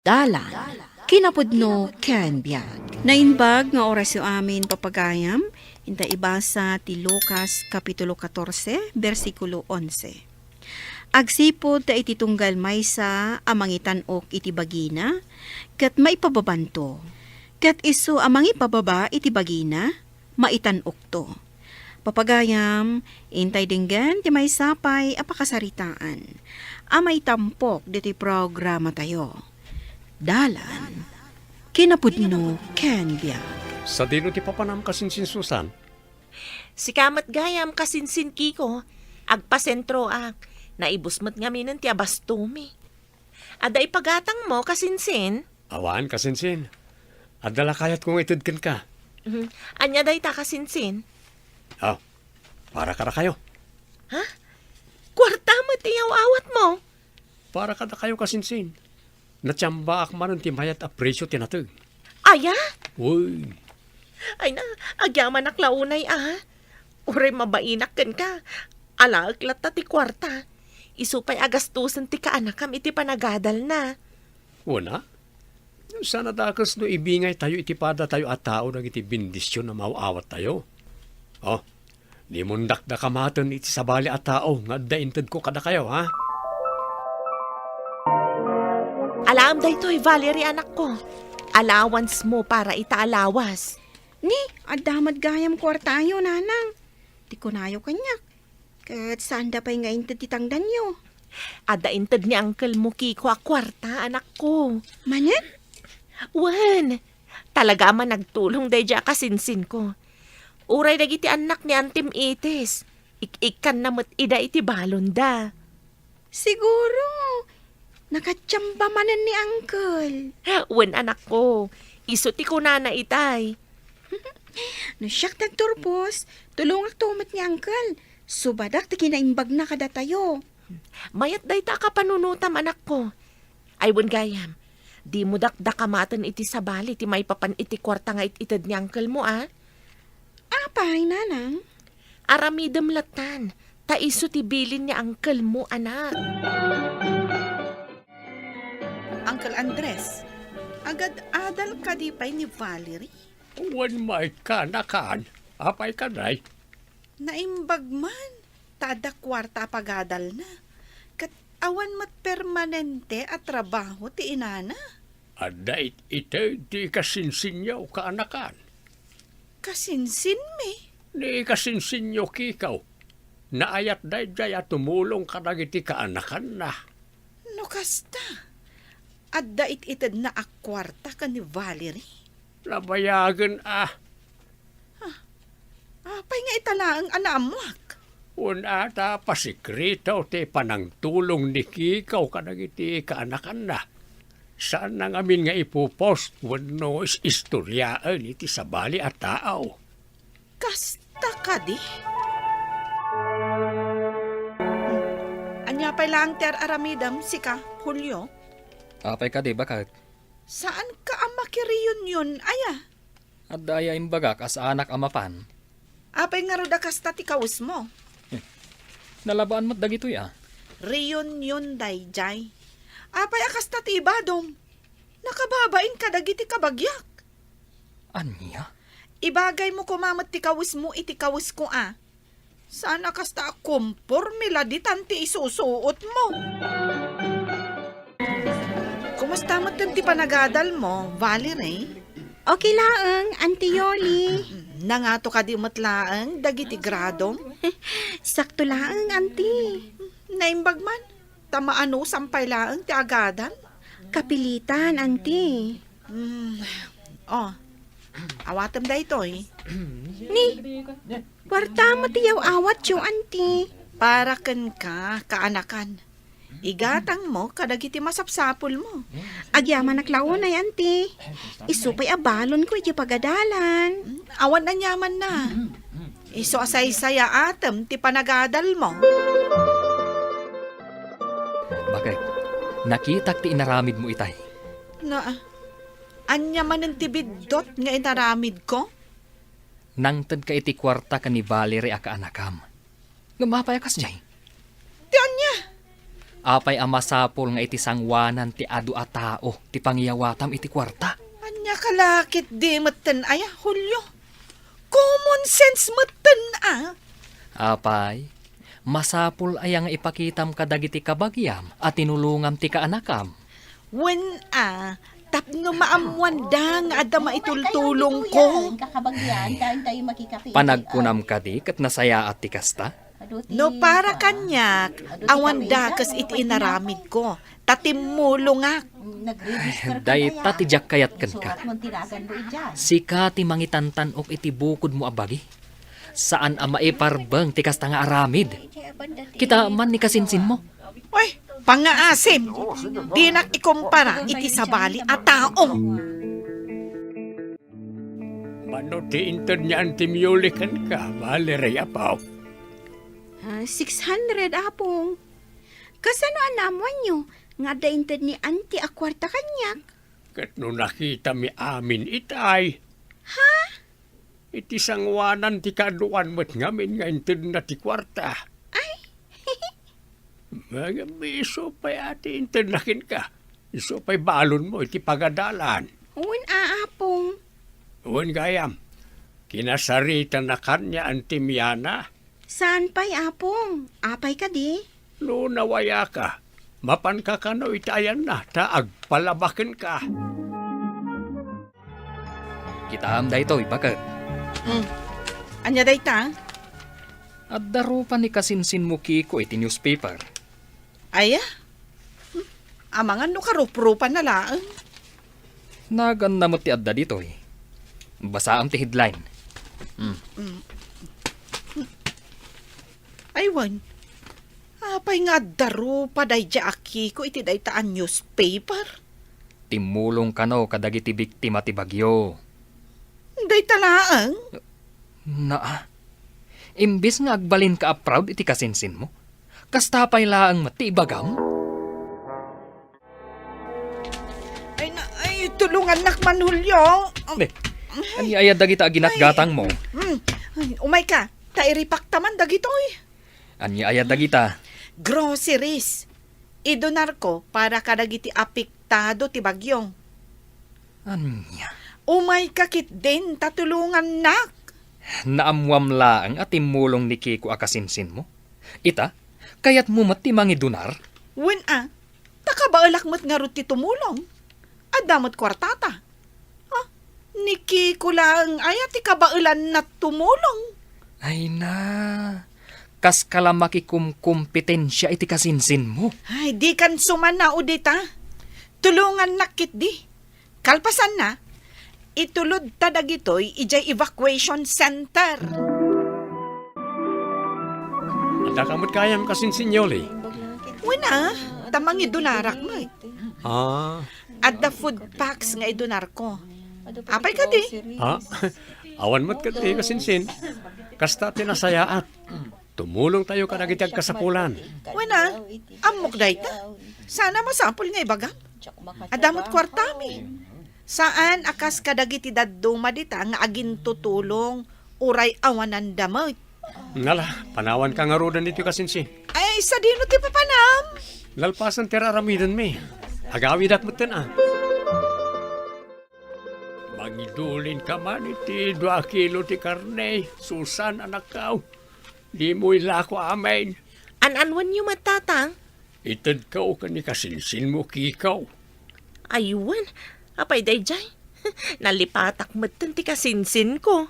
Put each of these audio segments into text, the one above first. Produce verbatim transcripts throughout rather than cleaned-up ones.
Dalan, kinapudno ken biag. Naimbag nga orasyo amin, papagayam, inta ibasa ti Lucas kapitulo katorse, bersikulo onse. Agsipud ta iti tunggal maysa a mangitan-ok iti bagina, ket maipababanto. Ket isu a mangipababa iti bagina, maitan-okto. Papagayam, intay denggen ti maysa pay a pakasaritaan a maitampok ditoy programatayo. Dalan, kinapudno ken biag. Sadino ti papanam, Kasinsin Susan? Sika met gayam, Kasinsin Kiko, agpasentroak. Naibus met ngaminen ti abastomi. Adda ipagatangmo, Kasinsin? Awan, Kasinsin. Adda lakayatko nga ited kenka. Mhm. Ania dayta, Kasinsin? Ah, para kadakayo. Ha? Kuarta met ti aw-awatmo? Para kadakayo, Kasinsin. Natiambaak manen ti mayat a presio ti nateg. Aya? Uy. Ay na, agyamanak la unay a. Uray mabainak kenka, alaek latta ti kuarta. Isu pay a gastusen ti kaanakam iti panagadalna. Wen a? Saan a dakes no ibingaytayo iti padatayo a tao dagiti bendision a maaw-awattayo. Oh, dimon dakdakamaten iti sabali a tao nga adda intedko kadakayo, ha? Alaem daytoy, Valerie, anakko. Allowance mo para ita a lawas. Ni, adda met gayam kuartayo, nanang. Ti kunayo kaniak, ket saanda pay nga inted ti tangdanyo. Adda inted ni uncle mo Kiko a kuarta, anakko. Manen? Wen, talaga a managtulong daydiay a kasinsinko. Uray dagiti annak ni Antim Itis, ik-ikkanna met ida iti balonda. Siguro, nakatiamba manen ni uncle. Wen, anakko, isu ti kunana itay. No siak ti agturpos, tulongakto met ni uncle. Subadak ti kinaimbagna kadatayo. Mayat dayta a kapanunotam, anakko. Ay, wen gayam, dimo dakdakamaten iti sabali ti maipapan iti kuarta nga it-ited ni uncle mo, a? Apay, nanang? Aramidem lattan, ta isu ti bilin ni uncle mo, anak. Uncle Andres, agad-adal kadi pay ni Valerie? Wen met, kaanakan. Apay kadi? Naimbag man, ta adda kuarta a pagadalna. Ket awan met permanente a trabaho ti inana. Adda it-ited ti ikasinsinyo, kaanakan. Kasinsinmi? Ni ikasinsinyo Kiko. Naayat daydiay a tumulong kadagiti kaanakanna. No kasta, adda it-itedna a kuarta ken ni Valerie? Nabayagen a. Ah, apay nga ita laeng a naammoak? Wen a, ta pasikreto ti panangtulong ni Kiko kadagiti kaanakanna. Saanna ngamin nga ipopost wenno is-istoriaen iti sabali a tao. Kasta kadi? Hmm. Ania pay laeng ti ar-aramidem, sika, Julio? Apay kadi, baket? Saanka a makireunion, aya? Adda aya imbagak a saanak a mapan? Apay ngarud a kasta ti kawesmo? Nalabaan met dagitoy, a. Reunion daydiay. Apay a kasta ti ibadom? Nakababain kadagiti kabagiak. Ania? Ibagaymo koma met ti kawesmo iti kawesko, a. Saan a kasta a komporme la ditan ti isusuotmo. Kumusta met ti panagadalmo, Valerie? Okay laeng, Auntie Yoli. Nangato kadi met laeng dagiti gradom? Sakto laeng, Auntie. Naimbag man, ta maanusam pay laeng ti agadal. Kapilitan, Auntie. Hmm. Oh, awatem daytoy. Ni, kuarta met ti yaw-awatyo, Auntie. Para kenka, kaanakan. Igatangmo kadagiti masapsapulmo. Agyamanak la unay, Auntie. Isu pay a balonko iti pagadalan. Hmm, awan aniamanna. Isu a saysayaatem ti panagadalmo. Baket, nakitak ti inaramidmo itay. Na, ania manen ti biddut nga inaramidko? Nangtedka iti kuarta ken ni Valerie a kaanakam. Ngem apay a kasdiay? Ti ania? Apay a masapul nga iti sangoanan ti adu a tao ti pangiyawatam iti kuarta? Ania ka la ketdi metten aya, Julio? Common sense metten a. Apay, masapul aya nga ipakitam kadagiti kabagiam a tinulongam ti kaanakam? Wen a, tapno maammoanda nga adda maitultulongko. Panagkunam kadi ket nasayaat ti kasta? No para kaniak, awan dakes iti inaramidko, ta timmulongak. Dayta ti diak kayat kenka. Sika ti mangitantan-ok iti bukodmo a bagi. Saan a maiparbeng ti kasta nga aramid. Kita man ni kasinsinmo. Oy, pangngaasim! Dinak ikumpara iti sabali a tao. Mano ti inted ni Auntie Yoli kenka, Valerie, apo? Ah, six hundred, Apong. Kasano a naammoanyo nga adda inted ni Auntie a kuarta kaniak? Ket no nakitami amin itay. Ha? Iti sangoanan ti kaaduan met ngamin nga intedna ti kuarta. Ay! Ngem isu pay a ti intedna kenka. Isu pay balonmo iti pagadalan. Wen a, Apong. Wen gayam, kinasaritana kaniak ni Auntie Miana. Saan pay, Apong? Apay kadi? No nawayaka, mapanka kano iti ayanna ta agpalaba kenka. Kitaem daytoy, baket. Hmm. Ania dayta? Adda rupa ni kasinsinmo Kiko iti newspaper. Aya? Hmm. Amangan no karuprupana laeng. Naganna met ti adda ditoy. Basaem ti headline. Hmm. Hmm. Ay, wen. Apay nga adda rupa daydiay a Kiko iti dayta a newspaper? Timmulong kano kadagiti biktima ti bagyo. Dayta laeng? Naa. Imbes nga agbalinka a proud iti kasinsinmo, kasta pay laeng met ti ibagam? Ay, na, ay, tulongannak man, Julio. Um, Ne, ay. Ania aya dagita a ginatgatangmo? Mm. Ay, umayka, ta iripakta man dagitoy. Ania aya dagita? Groceries. Idonarko para kadagiti apektado ti bagyo. Ania? Umayka ketdin ta tulongannak. Naammuam laeng a timmulong ni Kiko a kasinsinmo? Ita, kayatmo met ti mangidonar? Wen a, ta kabaelak met ngarud ti tumulong. Adda met kuartata. Ha? Ni Kiko laeng aya ti kabaelanna tumulong? Ay na, kaska la makikumkompetensia iti kasinsinmo. Ay, dikan sumanaw dita. Tulongannak ketdi. Kalpasanna, itulodta dagitoy idiay evacuation center. Addaka met gayam kasinsin, Yoli? Wen a, ta mangidonarak met. Ah. Adda food packs nga idonarko. Apay kadi? Ah, awan met kadi kasinsin. Kasta ti nasayaat. Tumulongtayo kadagiti agkasapulan. Wen a, ammok dayta. Saan a masapul nga ibagam. Adda met kuartami. Saan a kas kadagiti dadduma dita nga agintutulong uray awananda met. Nala, panawanka ngaruden ditoy kasinsin. Ay, sadino ti papanam? Nalpasen ti ar-aramidenmi. Agawidak metten a. Mangidulinka man iti dua a kilo ti karne, Susan, anakko. Dimo ilako amin. An-anwenyo met, Tatang? Itedko ken ni kasinsinmo, Kiko. Ay wen, apay daydiay? Nalipatak metten ti kasinsinko.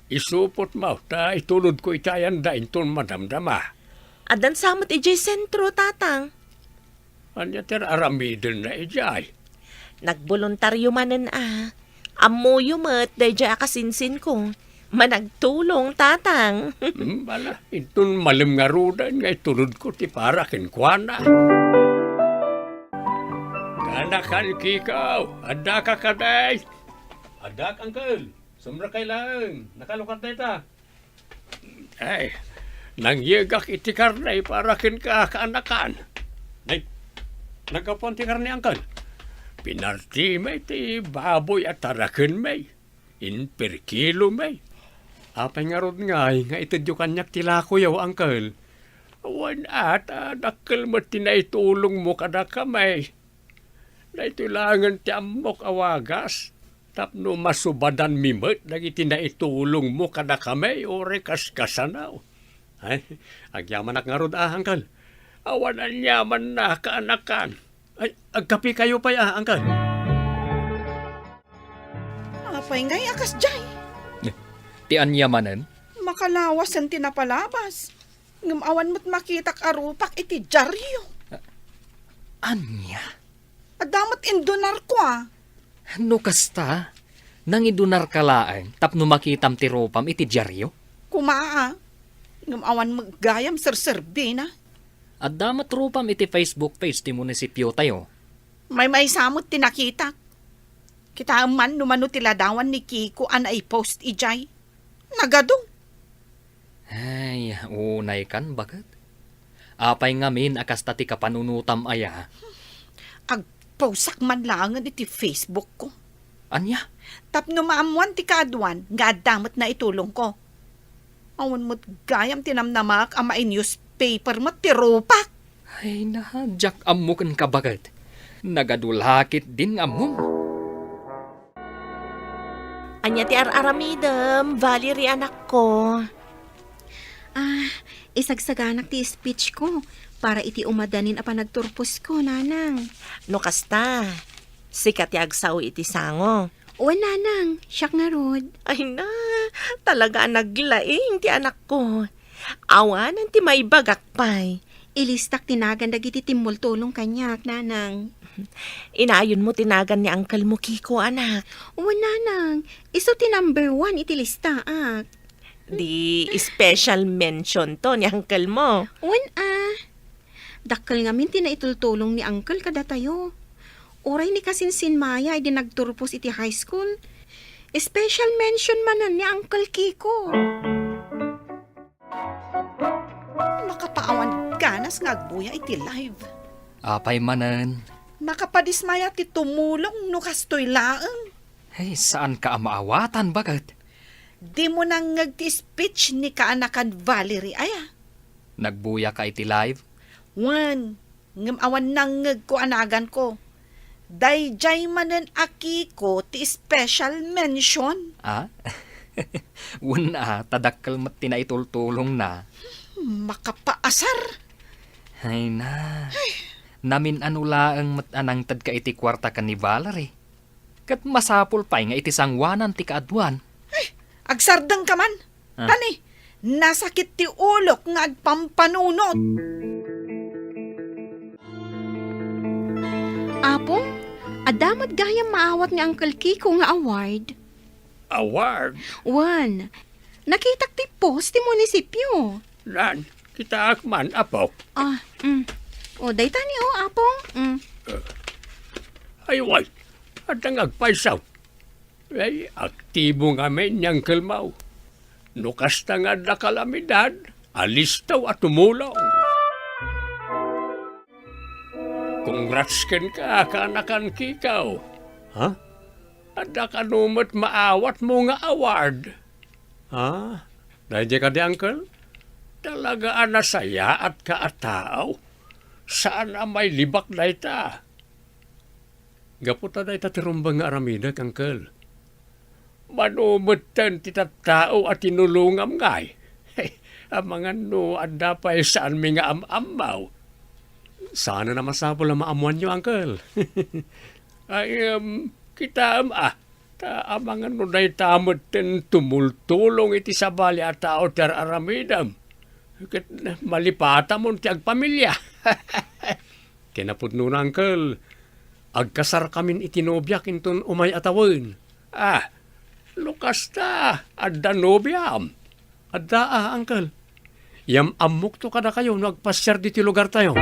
Isupotmo ta itulodko iti ayanda inton madamdama. Addan sa met idiay sentro, Tatang. Ania ti ar-aramidenna idiay? Nagboluntario manen a. Ammoyo met daydiay a kasinsinko. Managtulong, Tatang. Hmm, bala, inton malem ngaruden nga itulodko ti para kenkuana. Kaanakan, Kiko, addaka kadi? Addak, Uncle. Sumrekay laeng. Nakalukad dayta. Ay, nangyegak iti karne para kenka, kaanakan. Nay, naggapuan ti karne, Uncle? Pinartimi ti baboy a tarakenmi. Imperkilomi. Apay ngarud ngay nga itedyo kaniak ti lakoyo, Uncle? Wen a, ta dakkel met ti naitulongmo kadakami. Daytoy laengen ti ammok a wagas tapno masubadanmi met dagiti naitulongmo kadakami, uray kaskasano. Ay, agyamanak ngarud a, Uncle. Awan aniamanna, kaanakan. Ay, agkapekayo pay a, Uncle? Apay ngay a kasdiay? Ti ania manen? Makalawasen ti napalabas. Ngem awan met makitak a rupak iti diario. Ania? Adda met indonarko a. No kasta, nangidonarka laeng tapno makitam ti rupam iti diario? Kuma a. Ngem awan met gayam serserbina. Adda met rupam iti Facebook page ti munisipiotayo. Maymaysa met ti nakitak. Kitaem man no mano ti ladawan ni Kiko a naipost idiay. Nagadu. Ay, unaykan, baket. Apay ngamin a kasta ti kapanunotam aya? Agpawsak man laengen iti Facebook ko. Ania? Tapno maammoan ti kaaduan nga adda met naitulongko. Awan met gayam ti namnamaak a mai-newspaper met ti rupak. Ay na, diak ammo kenka, baket. Nagadu la ketdin nga ammom. Ania ti ar-aramidem, Valerie, anakko? Ah, isagsaganak ti speech ko para iti umadanin a panagturposko, nanang. No kasta, sika ti agsao iti sango. Wen, nanang, siak ngarud. Ay na, talaga a naglaing ti anakko. Awanen ti maibagak pay. Ilistak ti nagan dagiti timmultulong kaniak, nanang. Inayonmo ti nagan ni uncle mo, Kiko, anak. Wen, nanang, isu ti number one iti listaak. Di special mention to ni uncle mo. Wen a. Dakkel ngamin ti naitultulong ni uncle kadatayo. Uray ni kasinsin Maya idi nagturpos iti high school. Special mention manen ni Uncle Kiko. Nakapaawan ganas nga agbuya iti live. Apay manen? Nakapadismaya ti tumulong no kastoy laeng. Ay, saanka a maawatan, baket? Dimo nangngeg ti speech ni kaanakan Valerie aya? Nagbuyaka iti live? Wen, ngem awan nangngegko a naganko. Daydiay manen a Kiko ti special mention. Ah? Wen a, ta dakkel met ti naitultulongna. Makapaasar. Ay na. Namin-ano laeng met a nangtedka iti kuarta ken ni Valerie. Ket masapul pay nga iti sangoanan ti kaaduan. Ay, agsardengka man. Ah. Tani, nasakit ti ulok nga agpampanunot. Apo, adda met gayam maawat ni Uncle Kiko nga award. Award? Wen, nakitak ti post ti munisipyo. Nan, kitaak man, apo. Ah, mm. O, dayta ni, o, apo. Mm. Ay, wen, adda nga agpayso. Ay, aktibo ngamin ni Uncle Mau. No kasta nga adda kalamidad, alisto a tumulong. Congrats kenka, kaanakan Kiko. Ha? Adda kano met maawatmo nga award? Ha? Daydiay kadi, Uncle? Talaga a nasayaatka a tao. Saan a mailibak dayta. Gapu ta dayta ti rumbeng nga aramidek, Uncle. Mano metten ti tattao a tinulongam ngay? Amangan no adda pay saanmi nga am-ammo. Saanen a masapul a maammoanyo, Uncle. Ay, em, kitaem a, ta amangan no dayta metten tumultulong iti sabali a tao ti ar-aramidem. Ket malipatamon ti agpamilia. Kinapudnona, Uncle, agkasarkamin iti nobiak inton umay a tawen. Ah, no kasta, adda nobiam. Adda a, Uncle. Yam-ammokto kadakayo no agpasiar ditoy lugartayo.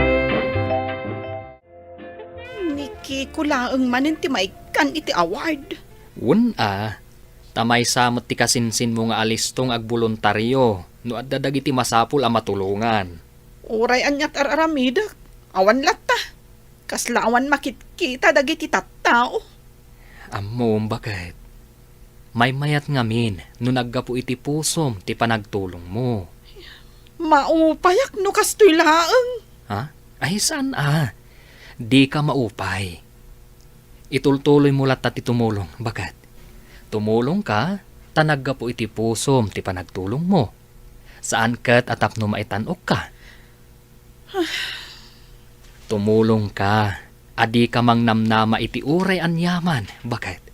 Ni Kiko laeng manen ti maikkan iti award. Wen a, ta maysa met ti kasinsinmo nga alisto nga agboluntario no adda dagiti masapul a matulongan. Uray aniat ar-aramidek, awan latta. Kasla awan makitkita dagiti tattao. Ammom, baket. Maymayat ngamin no naggapu iti pusom ti panagtulongmo. Maupayak no kastoy laeng. Ha? Ay, saan a? Dika maupay. Itultuloymo latta ti tumulong, baket. Tumulongka, ta naggapu iti pusom ti panagtulongmo. Saan ket a tapno maitan-okka. Tumulongka, a dika mangnamnama iti uray aniaman, baket.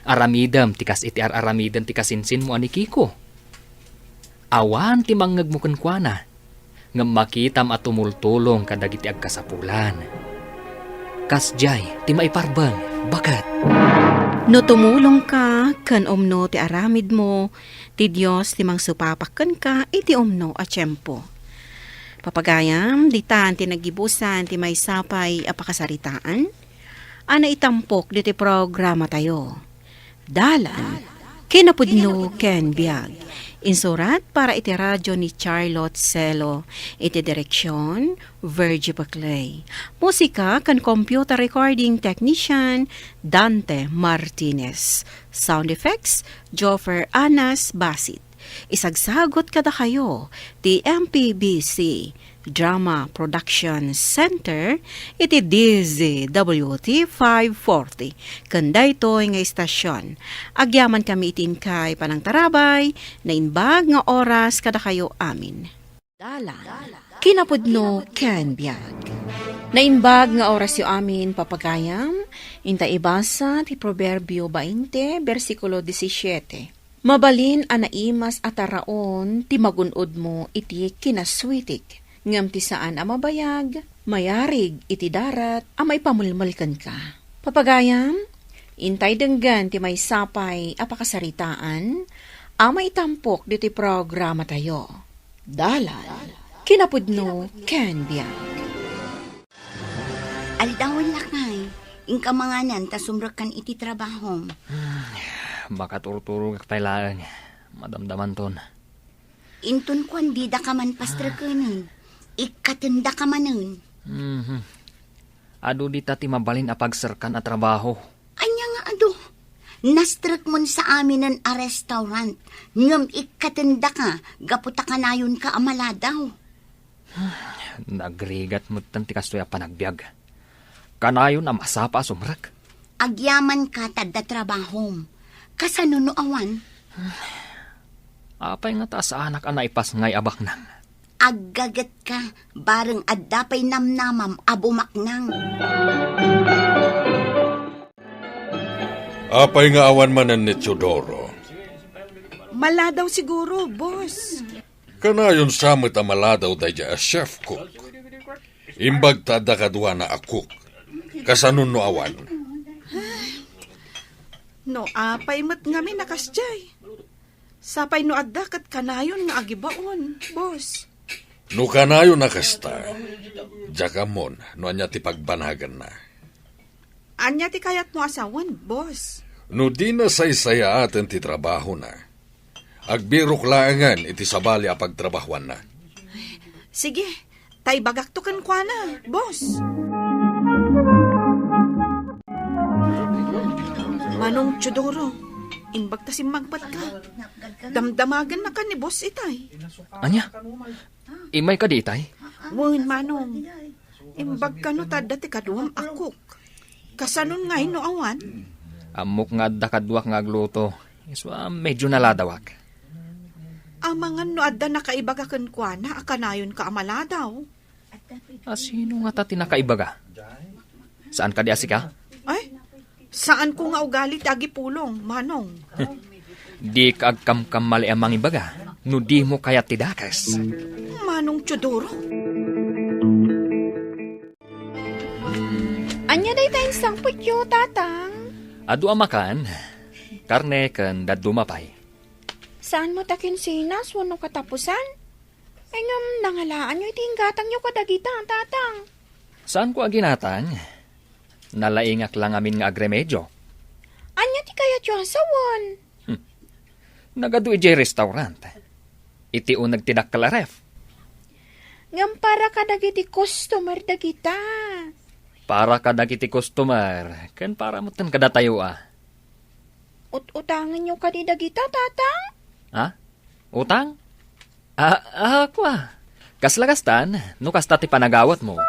Aramidem ti kas iti ar-aramiden ti kasinsinmo a ni Kiko. Awan ti mangngegmo kenkuana, ngem makitam a tumultulong kadagiti agkasapulan. Kasdiay ti maiparbeng, baket. No tumulongka ken umno ti aramidmo, ti Dios ti mangsupapa kenka iti umno a tiempo. Papagayam, ditan ti naggibusan ti maysa pay a pakasaritaan a naitampok ditoy programatayo. Dalan, kinapudno ken biag. Insurat para iti radio ni Charlotte Celo. Iti direksyon, Virgie Paclay. Musika ken computer recording technician, Dante Martinez. Sound effects, Joffer Anas Basit. Isagsagut kadakayo ti M P B C Drama Production Center iti D Z W T five forty. Ken daytoy nga istasyon, agyamankami iti inkay panangtarabay, naimbag nga oras kadakayo amin. Dalan, kinapudno ken biag. Naimbag nga orasyo amin, papagayam, inta ibasa ti Proverbio bainte, bersikulo disisiete. Mabalin a naimas a taraon ti magun-odmo iti kinaswitik, ngem ti saan a mabayag, mayarig iti darat a maipamelmel kenka. Papagayam, intay denggen ti maysa pay a pakasaritaan a maitampok ditoy programatayo. Dalan, kinapudno ken biag. Aldawen, lakay, inka manganan ta sumrekkan iti trabahom. Hmm, makaturturogak pay laeng. Madamdamanton. Inton kuan, didaka man pastrekenen. Ikkatendaka manen. Mhm. Adu dita ti mabalin a pagserkan a trabaho. Ania nga adu? Nastrekmon sa aminen a restaurant, ngem ikkatendaka gapu ta kanayonka a maladaw. Nagrigat metten ti kastoy a panagbiag. Kanayon a masapa a sumrek. Agyamanka ta adda trabahom. Kasano no awan? Apay ngata a saanak a naipasngay a baknang? Aggagetka, bareng adda pay namnamam a bumaknang. Apay nga awan manen ni Teodoro? Maladaw siguro, boss. Kanayon sa met a maladaw daydiay a chef cook. Imbag ta adda kaduana a cook. Kasano no awan? No apay met ngamin a kasdiay. Sapay no adda ket kanayon nga agibaon, boss. No kanayon a kasta, diak ammon no ania ti pagbanaganna. Ania ti kayatmo a sawen, boss? No dina saysayaaten ti trabahona, agbirok laengen iti sabali a pagtrabahoanna. Sige, ta ibagakto kenkuana, boss. Manong Teodoro, imbag ta simmangpetka. Damdamagennaka ni boss itay. Ania? Immay kadi itay? Wen, Manong. Imbag kano ta adda ti kaduam a cook. Kasanon ngay no awan? Ammok nga adda kaduak nga agluto. Isu a medyo naladawak. Amangan no adda nakaibaga kenkuana a kanayonka a maladaw. A sino ngata ti nakaibaga? Saan kadi a sika? Ay, saanko nga ugali ti agipulong, Manong. Dika agkamkamali a mangibaga no dimo kayat ti dakes. Manong Teodoro. Ania dayta insangpetyo, Tatang? Adu a makan, karne ken dadduma pay. Saan met a kinsinas wenno katapusan? Ay ngem, nangalaanyo iti inggatangyo kadagita, Tatang. Saanko a ginatang. Nalaingak la ngamin nga agremedio. Ania ti kayatyo a sawen? Hmm. Nagadu idiay restaurant. Iti uneg ti dakkel a ref. Ngem para kadagiti customer dagita. Para kadagiti customer, ken para metten kadatayo a. Ut-utangenyo kadi dagita, Tatang? Ha? Utang? Ah, ah, kua. Kasla kastan, no kasta ti panagawatmo.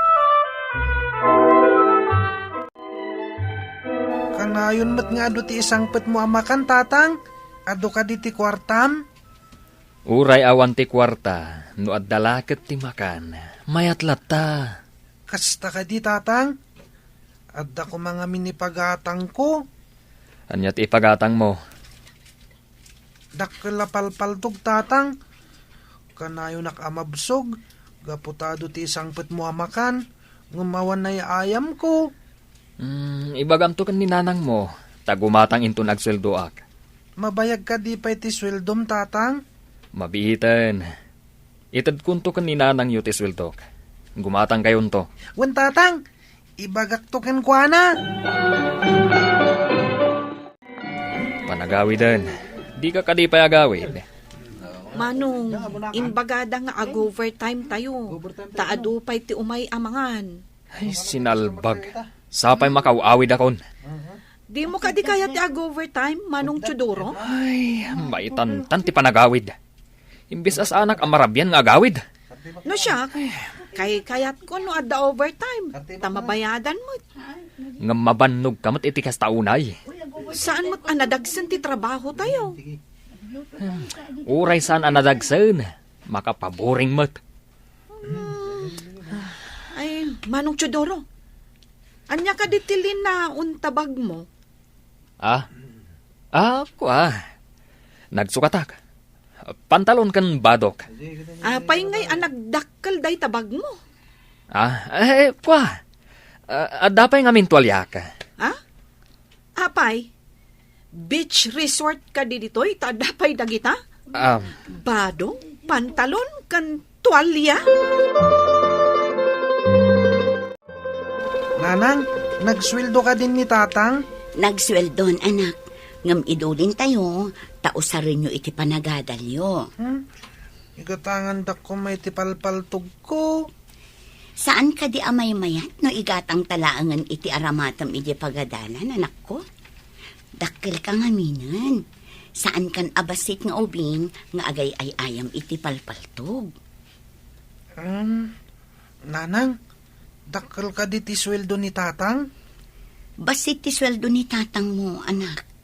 Kanayon met nga adu ti isangpetmo a makan, Tatang? Adu kadi ti kuartam? Uray awan ti kuarta, no adda la ket ti makan, mayat latta. Kasta kadi, Tatang? Adda koma ngamin ipagatangko. Ania ti ipagatangmo? Dakkel a palpaltog, Tatang. Kanayonak a mabsog, gapu ta adu ti isangpetmo a makan, ngem awan ay-ayamko. Hmm, ibagamto ken ni nanangmo, ta gumatang inton agsueldoak. Mabayag kadi pay ti sueldom, Tatang? Mabiiten. Itedkonto ken ni nanangyo ti sueldok. Gumatangkayonto. Wen, Tatang, ibagakto kenkuana. Panagawiden. Dika kadi pay agawid? Manong, imbagada nga ag-overtime tayo. Ta adu pay ti umay a mangan. Ay, sinalbag. Sapay makaw-awidakon. Dimo kadi kayat ti ag-overtime, Manong Teodoro? Ay, maitantan ti panagawid. Imbes a saanak a marabian nga agawid. No siak, kaykayatko no adda overtime, ta mabayadan met. Ngem mabannogka met iti kasta unay. Saan met a nadagsen ti trabaho tayo. Uray saan a nadagsen, makapaboring met. Hmm. Ay, Manong Teodoro, ania kadi ti linaon ta bagmo? Ah? Ah, kua. Nagsukatak. Pantalon ken badok. Apay ngay a nagdakkel dayta bagmo? Ah, eh, kua. Ah, adda pay ngamin tualiak. Ha? Apay? Beach resort kadi ditoy, ta adda pay dagita? Um. Badong, pantalon, ken tualia? Nanang, nagsueldo kadin ni Tatang? Nagsueldon, anak. Ngem idulin tayo, ta usarenyo iti panagadalyo. Hmm? Igatangandak koma iti palpaltogko. Saan kadi a maymayat no igatangta laengen iti aramatem idiay pagadalan, anakko? Dakkelka ngaminen. Saankan a bassit nga ubing nga agay-ay-ayam iti palpaltog. Um, Nanang, dakkel kadi ti sueldo ni Tatang? Bassit ti sueldo ni Tatangmo, anak.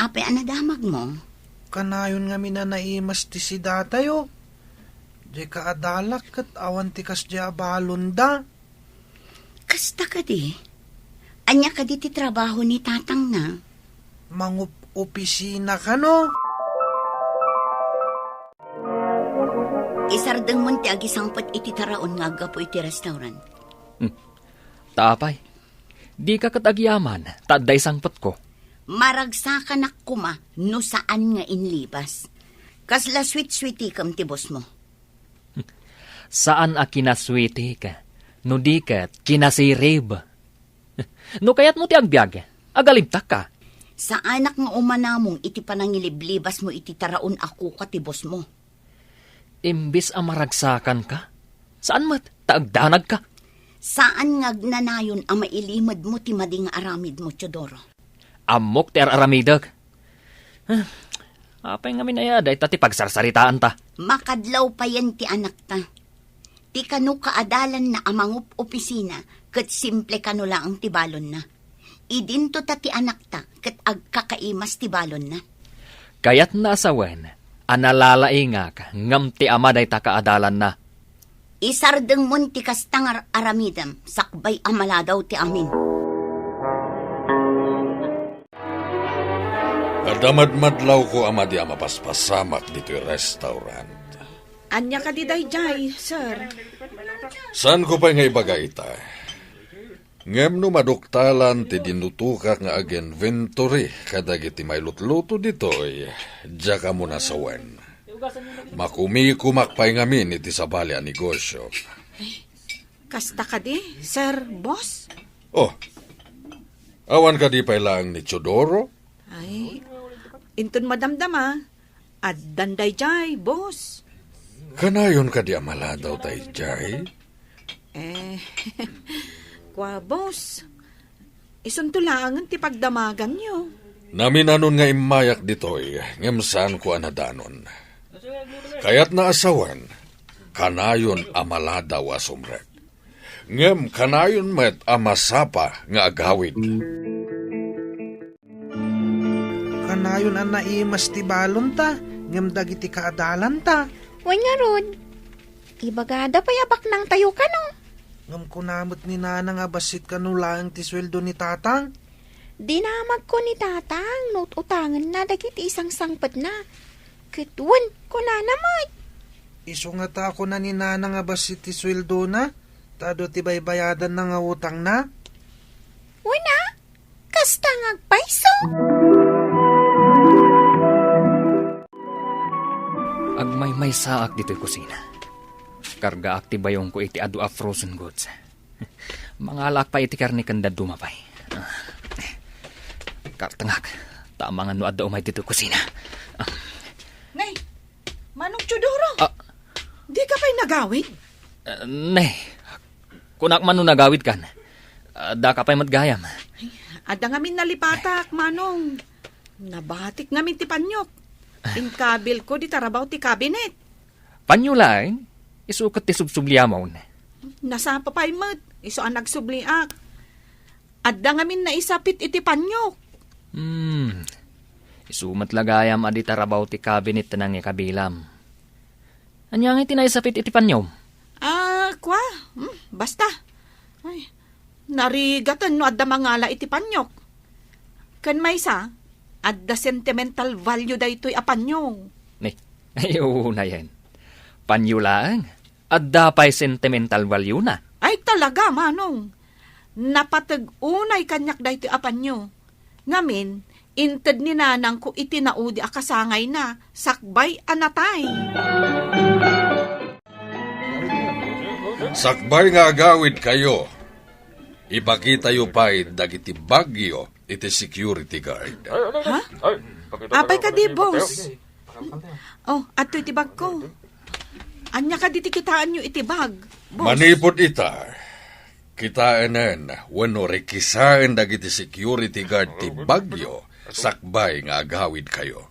Apay a nadamagmo? Kanayon ngamin a naimas ti sidatayo. Diay kaadalak ket awan ti kasdiay a balonda. Kasta kadi? Ania kadi ti trabaho ni tatangna? Mangup-opisina kano? Isardengmon ti agisangpet iti taraon nga aggapu iti restaurant. Hmm. Ta apay, dika ket agyaman, ta adda isangpetko. Maragsakanak koma no saan nga inlibas. Kasla sweet-sweetikem ti bossmo. Saan a kinasweetek, no di ket kinasirib. No kayatmo ti agbiag, agalibtakka. Saanak nga umanamong iti panangiliblibasmo iti taraon a kuka ti bossmo. Imbes a maragsakanka, saan met ta agdanagka. Saan nga agnanayon a mailimedmo ti madi nga aramidmo, Teodoro. Ammok ti ar-aramidek. Ah, apay ngamin aya dayta ti pagsarsaritaanta? Makadlaw payen ti anakta. Ti kano kaadalanna a mangup-opisina ket simple kano laeng ti balonna. Idinto ta ti anakta ket agkakaimas ti balonna. Kayatna a sawen a nalalaingak ngem ti ama dayta kaadalanna. Isardengmon ti kasta nga ar-aramidem sakbay a maladaw ti amin. Adda madmadlawko a madi a mapaspasamak ditoy restaurant. Ania kadi daydiay, sir? Saanko pay nga ibaga ita. Ngem no maduktalan ti dinutokak nga ag-inventory kadagiti mailutluto ditoy, diak ammo a sawen. Makumikumak pay ngamin iti sabali a negosio. Kasta kadi, sir, boss? Oh, awan kadi pay laeng ni Teodoro? Ay, inton madamdama, addan daydiay, boss. Kanayon kadi a maladaw daydiay? Eh, kua, boss. Isunto laengen ti pagdamaganyo. Naminanon nga immayak ditoy, ngem saanko a nadanon. Kayatna a sawen, kanayon a maladaw a sumrek. Ngem kanayon met a masapa nga agawid. Kanayon a naimas ti balonta, ngem dagiti kaadalanta. Wen ngarud, ibagada pay a baknangtayo kano. Ngem kuna met ni Nanang a bassit kano laeng ti sueldo ni Tatang. Dinamagko ni Tatang no ut-utangenna dagiti isangsangpetna. Ket wen, kunana met. Isu ngata a kuna ni Nanang a bassit ti sueldona, ta adu ti baybayadanna nga utangna. Wen a, kasta nga agpayso. Agmaymaysaak ditoy kusina. Kargaak ti bayongko iti adu a frozen goods. Mangalaak pay iti karne ken dadduma pay. Ah, kartengak, ta amangan no adda umay ditoy kusina. Ah. Nay, Manong Teodoro! Ah. Di ka pay nagawid? Ah, ne, kunak man no nagawid kan. Ah, daka pay met gayam. Ay, adda ngamin nalipatak, Manong. Nabatik ngamin ti panyok. Inkabil ko di tarabaw ti kabinet. Panyo laeng, isu ket ti subsubliamon. Nasapa pay met, isu a nagsubliak. Adda ngamin naisapit iti panyok. Hmm. Isu met la gayam a di tarabaw ti kabinet ti nangikabilam. Ania ngay ti naisapit iti panyom? Ah, kua? Hmm, basta. Ay, narigaten no adda mangala iti panyok. Ken maysa, adda sentimental value daytoy a panyo. Ni, ay, unayen. Panyo laeng. Adda pay sentimental value na. Ay, talaga, Manong. Napateg unay kaniak daytoy a panyo. Ngamin, inted ni nanangko iti naudi a kasangayna, sakbay a natay. Sakbay nga agawidkayo, ipakitayo pay dagiti bagyo iti security guard. Ha? Apay kadi, boss? Oh, adtoy ti bagko. Ania kadi ti kitaenyo iti bag, boss? Manipud ita, kitaenen wenno rekisaen dagiti security guard ti bagyo sakbay nga agawidkayo.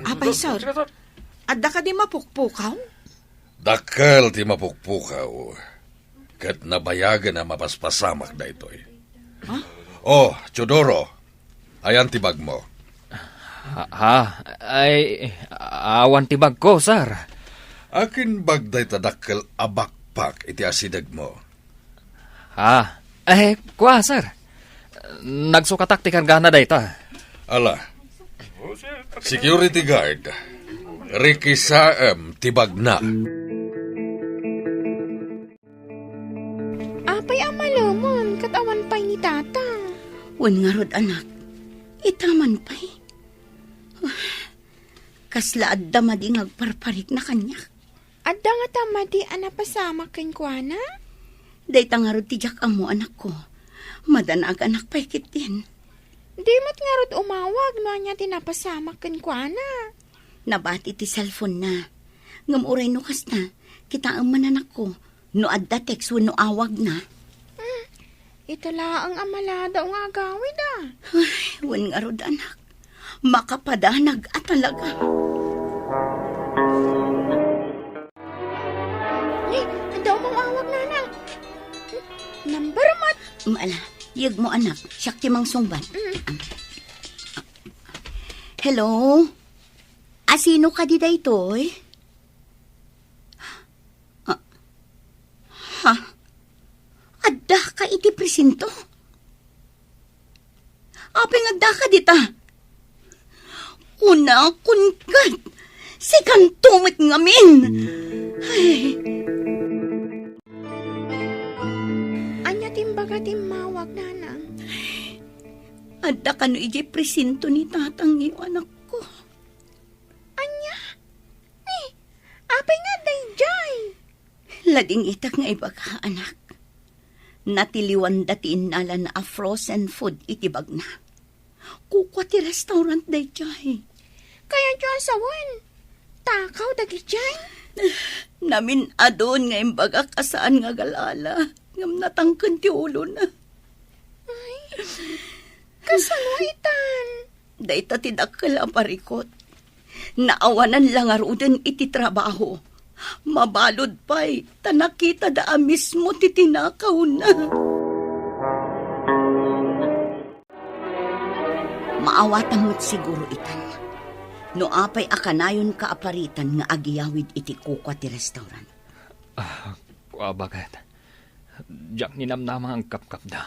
Apay, sir, adda kadi mapukpukaw? Dakkel ti mapukpukaw, ket nabayagen a mapaspasamak daytoy. Ha? Oh, Teodoro, ayan ti bagmo? Ha, ha? Ay, awan ti bagko, sir. Akin bag dayta dakkel a backpack iti asidegmo? Ha? Eh, kua, sir. Nagsukatak ti kargana dayta. Ala. Security guard, rikisaem ti bagna. Apay a malemon ket awan pay ni Tatang? Wen ngarud, anak. Ita man pay. Kasla adda madi nga agparparikna kaniak. Adda ngata madi a napasamak kenkuana? Dayta ngarud ti diak ammo, anakko. Madanaganak pay ketdin. Di met ngarud umawag no ania ti napasamak kenkuana. Nabati ti cellphone-na. Ngem uray no kasta, kitaem man, anakko, no adda text wenno awagna. Hmm, ita laeng a maladaw nga agawid, a. Ay, wen ngarud, anak. Makapadanag a talaga. Ni, adda umawag, nanang. Number met. Maala, yegmo, anak. Siak ti mangsungbat. Mm. Hello? Asino kadi daytoy? Ah, ha? Addaka iti presinto? Apay nga addaka dita? Kunakon ket, sikanto met ngamin. Ay. Ania ti imbaga ti immawag, nanang? Adda kano idiay presinto ni tatangyo, anakko. Ania? Ni, apay nga adda idiay? Ladingitak nga ibaga, anak. Natiliwanda ti innalana a frozen food iti bagna. Kukua ti restaurant daydiay. Kayatyo a sawen, takaw dagidiay? Namin-adun nga imbagak a saan nga agalala, ngem natangken ti ulona. Ay, kasano itan? Dayta ti dakkel a parikut. Naawanan la ngaruden iti trabaho. Mabalud pay, ta nakitada a mismo ti tinakawna. Maawatam met siguro itan. No apay a kanayonka a paritan nga agyawid iti kukua ti restaurant. Ah, kua, baket. Diak ninamnama nga agkapkapda.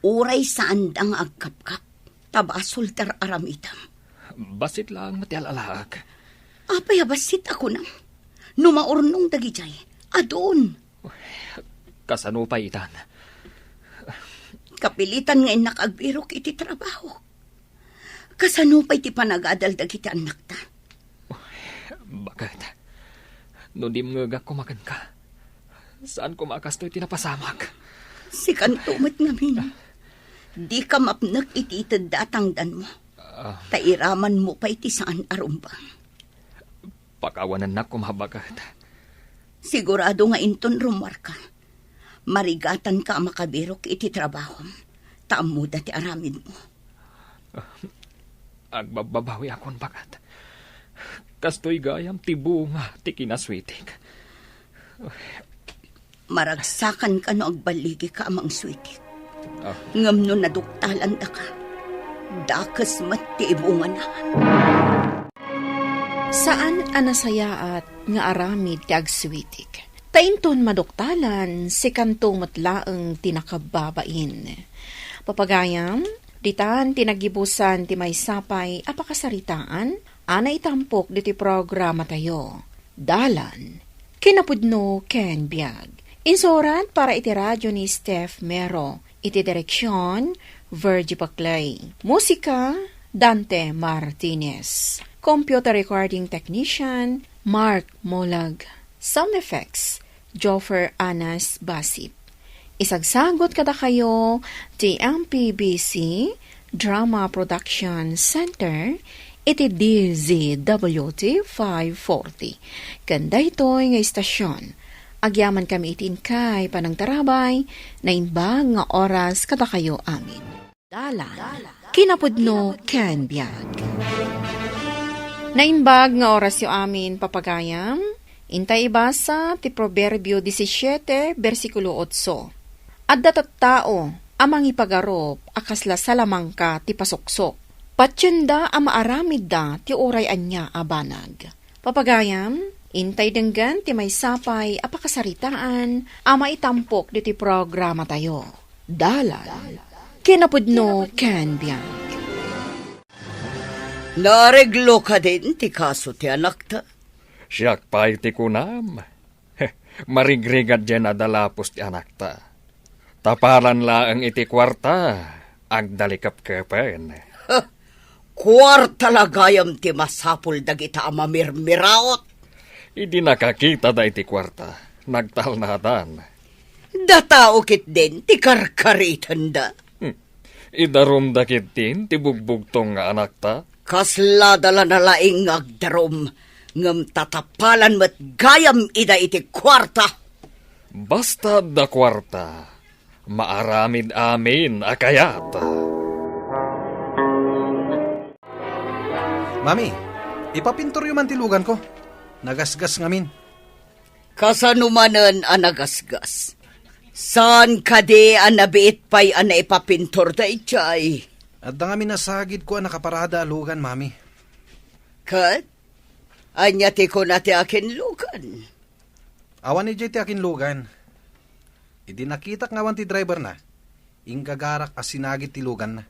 Uray saanda nga agkapkap, ta basol ti ar-aramidem. Bassit laeng met ti al-alaak. Apay a bassit a kunam? No maurnong dagidiay, adun. Kasano pay itan? Kapilitan nga innak agbirok iti trabaho. Kasano pay ti panagadal dagiti annakta? Baket, no dimngegak koma kenka, saan koma a kastoy ti napasamak. Sikanto met ngamin. Dika mapnek iti itedda a tangdanmo. Ah. Ta iramanmo pay ti saan a rumbeng. Pakawanennak koma, baket. Sigurado nga inton rummuarka, marigatanka a makabirok iti trabahom, ta ammoda ti aramidmo. Agbabbabawiakon, baket. Kastoy gayam ti bunga ti kinasweetik. Maragsakanka no agballigika a mangsweetik. Ah. Ngem no naduktalandaka, dakes met ti ibungana. Saan a nasayaat nga aramid ti agsweetik. Ta inton maduktalan, sikanto met laeng ti nakabbabain. Papagayam, ditan ti naggibusan ti maysa pay a pakasaritaan a naitampok ditoy programatayo. Dalan, kinapudno ken biag. Insurat para iti radyo ni Steph Mero. Iti direksion, Virgie Paclay. Musika, Dante Martinez. Computer recording technician, Mark Molag. Sound effects, Joffer Anas Basit. Isagsagot kadakayo ti M P B C Drama Production Center iti D Z W T five forty. Ken daytoy nga istasyon, agyamankami iti inkay panangtarabay, naimbag nga oras kadakayo amin. Dalan, kinapudno ken biag. Naimbag nga orasyo amin, papagayam. Intay ibasa ti Proverbio disisiete, bersikulo otso. Adda tattao a mangipagarup a kasla salamangka ti pasuksok. Patienda a maaramidda ti uray ania a banag. Papagayam, intay denggen ti maysa pay a pakasaritaan a maitampok ditoy programatayo. Dalan, kinapudno ken biag. Nareglo kadin ti kaso ti anakta? Siak pay ti kunam. Marigrigat diay nadalapos ti anakta. Taparan laeng iti kuarta, agdalikepkepen. Huh, kuarta la gayam ti masapul dagita a mamirmiraot. Idi nakakitada iti kuarta, nagtalnadan. Datao ketdin ti karkaritenda. Hmm. Idarumda ketdin ti bugbugtong nga anakta. Kaslada la nalaing nga agdarum, ngem tatapalan met gayam ida iti kuarta. Basta adda kuarta, maaramid amin a kayat. Mami, ipapintoryo man ti luganko. Nagasgas ngamin. Kasano manen a nagasgas? Saan kadi a nabiit pay a naipapintor daydiay? Adda ngamin a sagidko a nakaparada a lugan, Mami. Ket? Ania ti kuna ti akinlugan? Awan idiay ti akinlugan. Idi nakitak nga awan ti driverna, inggagarak a sinagid ti luganna.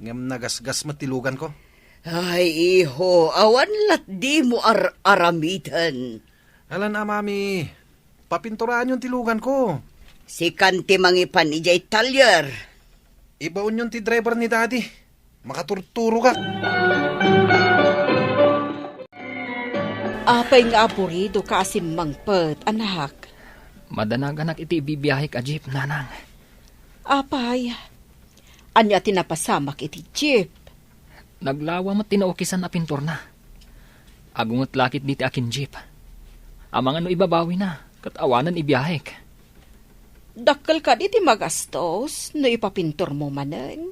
Ngem nagasgas met ti luganko. Ay, iho, awan latdimo ar-aramiden. Alan a, Mami, papintoraanyon ti luganko. Sikan ti mangipan idiay talyer. Ibaonyon ti driver ni Daddy. Makaturturogak. Apay nga aburidoka a simmangpet, anak? Madanaganak iti ibibiyahek a jeep, nanang. Apay, ania ti napasamak iti jeep? Naglawa met ti naukisan a pintorna. Agunget la ketdi ti akin-jeep. Amangan no ibabawina, ket awanen ibiyahek. Dakkel kadi ti magastos no ipapintormo manen?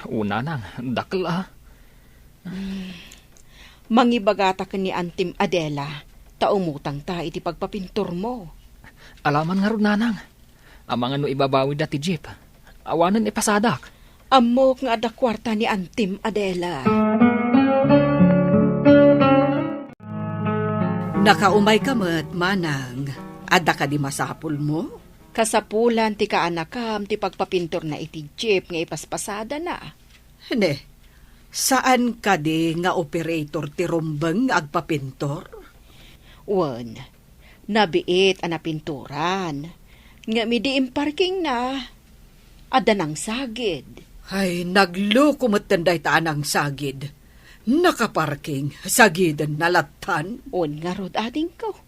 O, nanang, dakkel a. Hmm. Mangibagata ken ni Antim Adela, ta umutangta iti pagpapinturmo. Alaman ngarud, Nanang. Amangan no ibabawida ti jeep. Awanen ipasadak. Ammok nga adda kuarta ni Antim Adela. Nakaumayka met, Manang. Adda kadi masapulmo? Kasapulan ti kaanakam ti pagpapinturna iti jeep nga ipaspasadana. Ne, saan kadi nga operator ti rumbeng nga agpapintor? Wen, nabiit a napinturan. Ngem idi imparkingna, adda nangsagid. Ay, nagloko metten dayta a nangsagid. Nakaparking, sagidenna lattan. Wen ngarud, adingko.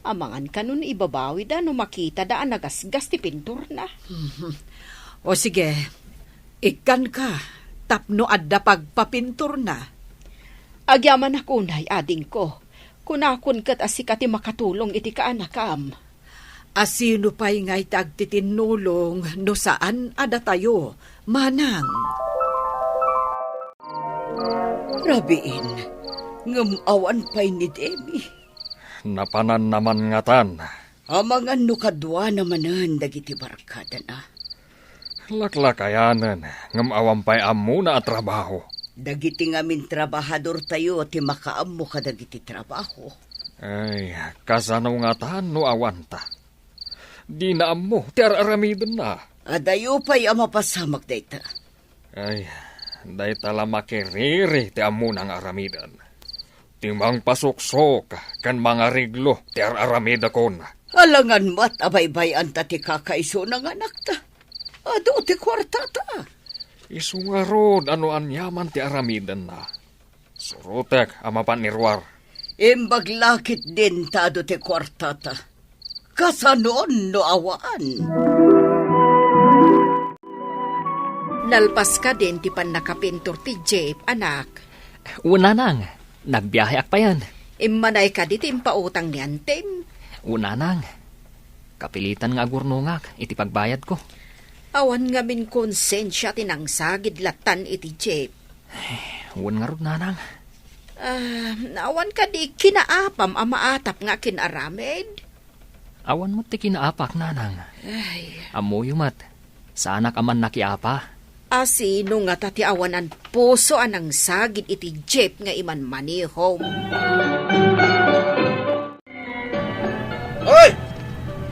Amangan kano no ibabawida no makitada a nagasgas ti pinturna. Mhm. O sige, ikkanka tapno adda pagpapinturna. Agyamanak unay, adingko. Kunakon ket a sika ti makatulong iti kaanakam. A sino pay ngay ti agtitinnulong no saan a datayo, Manang? Rabiin, ngem awan pay ni Demi. Napananna man ngatan. Amangan no kaduana manen dagiti barkadana. Laklakayanen, ngem awan pay ammona a trabaho. Dagiti ngamin trabahadortayo ti makaammo kadagiti trabaho. Ay, kasano ngatan no awanta? Dina ammo ti ar-aramidenna. Adayo pay a mapasamak dayta. Ay, dayta la makiriri ti ammona nga aramiden. Ti mangpasuksok ken mangariglo ti ar-aramidakon. Alangan met a baybay-anta ti kakaisuna nga anakta. Adu ti kuartata. Isu ngarud a no aniaman ti aramidenna. Surotek a mapan ni Ruar. Imbag la ketdin ta adu ti kuartata. Kasanon no awan? Nalpas kadin ti pannakapintur ti jeep, anak? Wen, Nanang, nagbiaheak payen. Immanay kadi ti impautang ni Antim? Wen, Nanang. Kapilitan nga agurnongak iti pagbayadko. Awan ngamin konsensia ti nangsagid lattan iti jeep. Wen ngarud, Nanang. Ah, awan kadi kinaapam a maatap nga kin-aramid? Awan met ti kinaapak, Nanang. Ay. Ammoyo met, saanak a mannakiapa. A sino ngata ti awanan puso a nangsagid iti jeep nga imanmanihom? Hoy!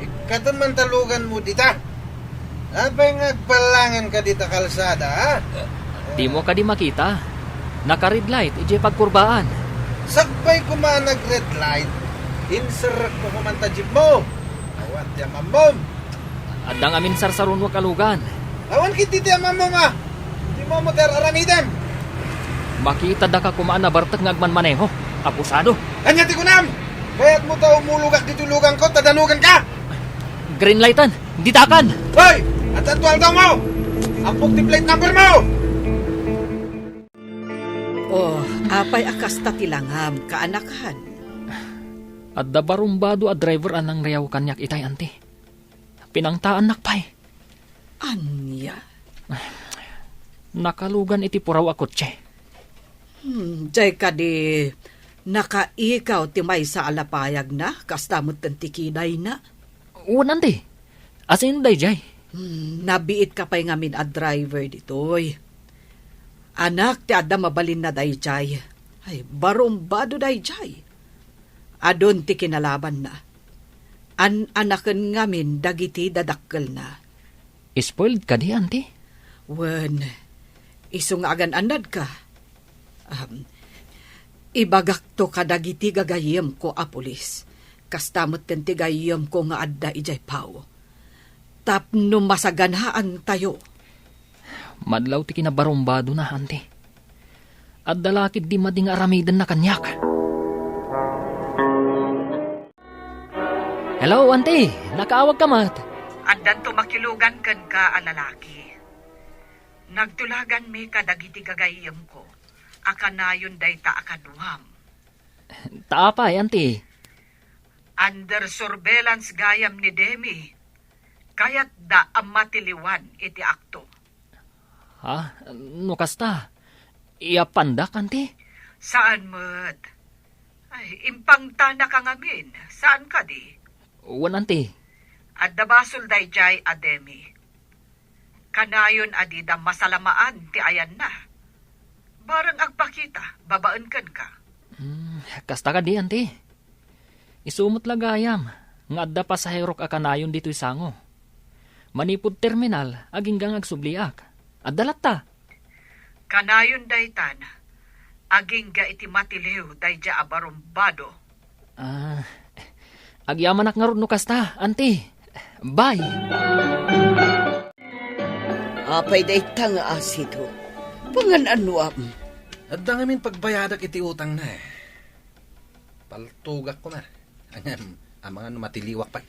Ikkaton man ta luganmo dita. Apay nga agballanganka dita kalsada, ha? Dimo kadi makita? Naka-red light idiay pagkurbaan. Sakbay koma a nag-red light, inserrekko koma ta jeepmo. Awan ti amammom. Adda ngamin sarsarunoak a lugan. Awan ketdi ti amammom a. Dimo ammo ti ar-aramidem. Makitadaka koma a nabartek nga agmanmaneho. Abusado. Ania ti kunam? Kayatmo ta umulogak ditoy luganko ta danuganka? Green lightan. Ditakan. Hoy! Adda to aldawmo! Ampok ti plate number mo! Oh, apay a kasta ti langam, kaanakan? Adda barumbado a driver a nangriaw kaniak itay, Auntie. Pinangtaannak pay. Ania? Nakalugan iti puraw a kotse. Hmm, jay kadi nakaikaw ti maysa a lapayagna, kasta metten ti kidayna? Wen, Auntie. Asino dayjay? Hmm, nabiitka pay ngamin a driver ditoy. Anak ti adda mabalinna dayjay. Ay, barumbado dayjay. Adun ti kinalabanna. An-anaken ngamin dagiti dadakkelna. Spoiled kadi, Auntie? Wen, isu nga agan-annadka. Um, ibagakto kadagiti gagayyemko a pulis. Kasta metten ti gayyemko nga adda idiay Pau. Tapno masaganaantayo. Madlaw ti kinabarumbadona, Auntie. Adda la ketdi madi nga aramidenna kaniak. Hello, Auntie! Nakaawagka met? Addanto makilugan kenka a lalaki. Nagtulaganmi kadagiti gagayyemko a kanayon dayta a kaduam. Ta apay, Auntie? Under surveillance gayam ni Demi. Kayatda a matiliwan iti akto. Ha? No kasta, iyapandak, Auntie? Saan met? Ay, impangtanaka ngamin. Saan kadi? Wen, Auntie. Adda basol daydiay a Demi. Kanayon a dida masalamaan ti ayanna. Bareng agpakita, babaen kenka. Hmm, kasta kadi, Auntie. Isu met la gayam nga adda pasaherok a kanayon ditoy sango. Manipud terminal, agingga nga agsubliak. Adda latta. Kanayon daytan, agingga iti matiliw daydiay a barumbado. Ah, agyamanak ngarud no kasta, Auntie. Bye. Apay dayta nga asido? Pangan-anuam? Adda ngamin pagbayadak iti utangna. Paltugak koma. Ngem, amangan no matiliwak pay.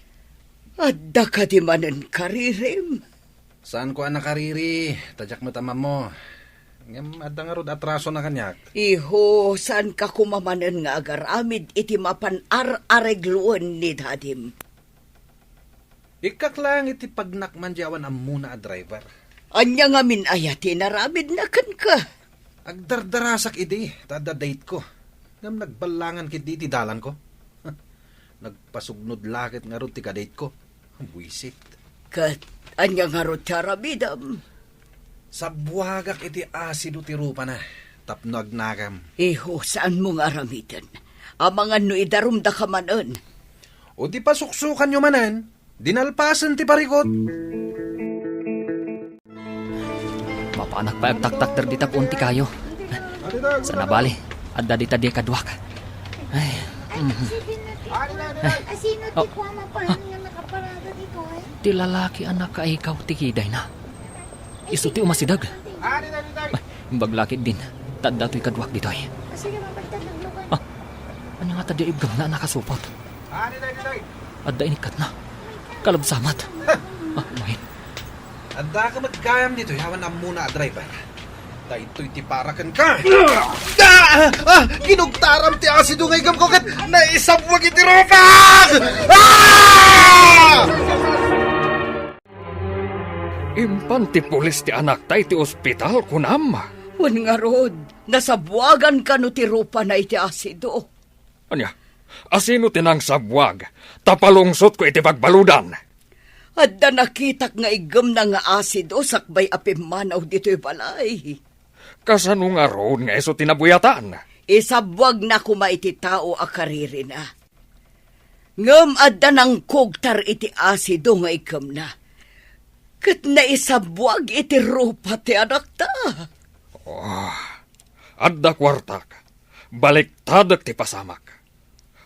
Adda kadi manen karirim? Saanko a nakariri, ta diak met ammo. Ngem adda ngarud atrasona kaniak. Iho, saanka koma manen nga agaramid iti mapan ar-aregloen ni dadim? Ikkak laeng iti pagnakman di awan ammona a driver. Ania ngamin aya ti inaramidna kenka? Agdardarasak idi, ta adda date-ko. Ngem nagballangan ketdi iti dalanko. Nagpasugnod la ket ngarud ti kadate-ko. Buisit. Ket ania ngarud ti aramidem? Sabbuagak iti asido ti rupana tapno agnakam. Iho, saanmo nga aramiden. Amangan no idarumdaka manen. O di pasuksukanyo manen, dinalpasen ti parikut. Mapanak pay agtaktakder dita puon ti kayo. Sana bali, adda dita di kaduak. Ay, mhm. Ay, sino ti kuama pa nga nakaparada dito, eh? Ti lalaki a nakaikaw ti kidayna. Isu ti umasideg. Ay, imbag la ketdin, ta adda toy kaduak ditoy. Ah, ania ngata di ibgamna a nakasupot? Adda inikkatna. Kalabsamat. Ah, umayen. Addaka met gayam ditoy awan ammona a driver. Daytoy ti para kenka. Ah! Ah! Kinugtaram ti asido nga iggemko ket naisabwag iti rupak! Ah! Impan ti pulis ti anakta iti ospital, kunam? Wen ngarud, nasabwagan kano ti rupana iti asido. Ania? Asino ti nangsabwag? Ta palungsotko iti pagbaludan. Adda nakitak nga iggemna nga asido sakbay a pimmanaw ditoy balay. Kasano ngarud nga isu ti nabuyatan? Isabwagna koma iti tao a karirina. Ngem adda nangkugtar iti asido nga iggemna, ket naisabwag iti rupa ti anakta. Oh, adda kuartak. Baliktadek ti pasamak.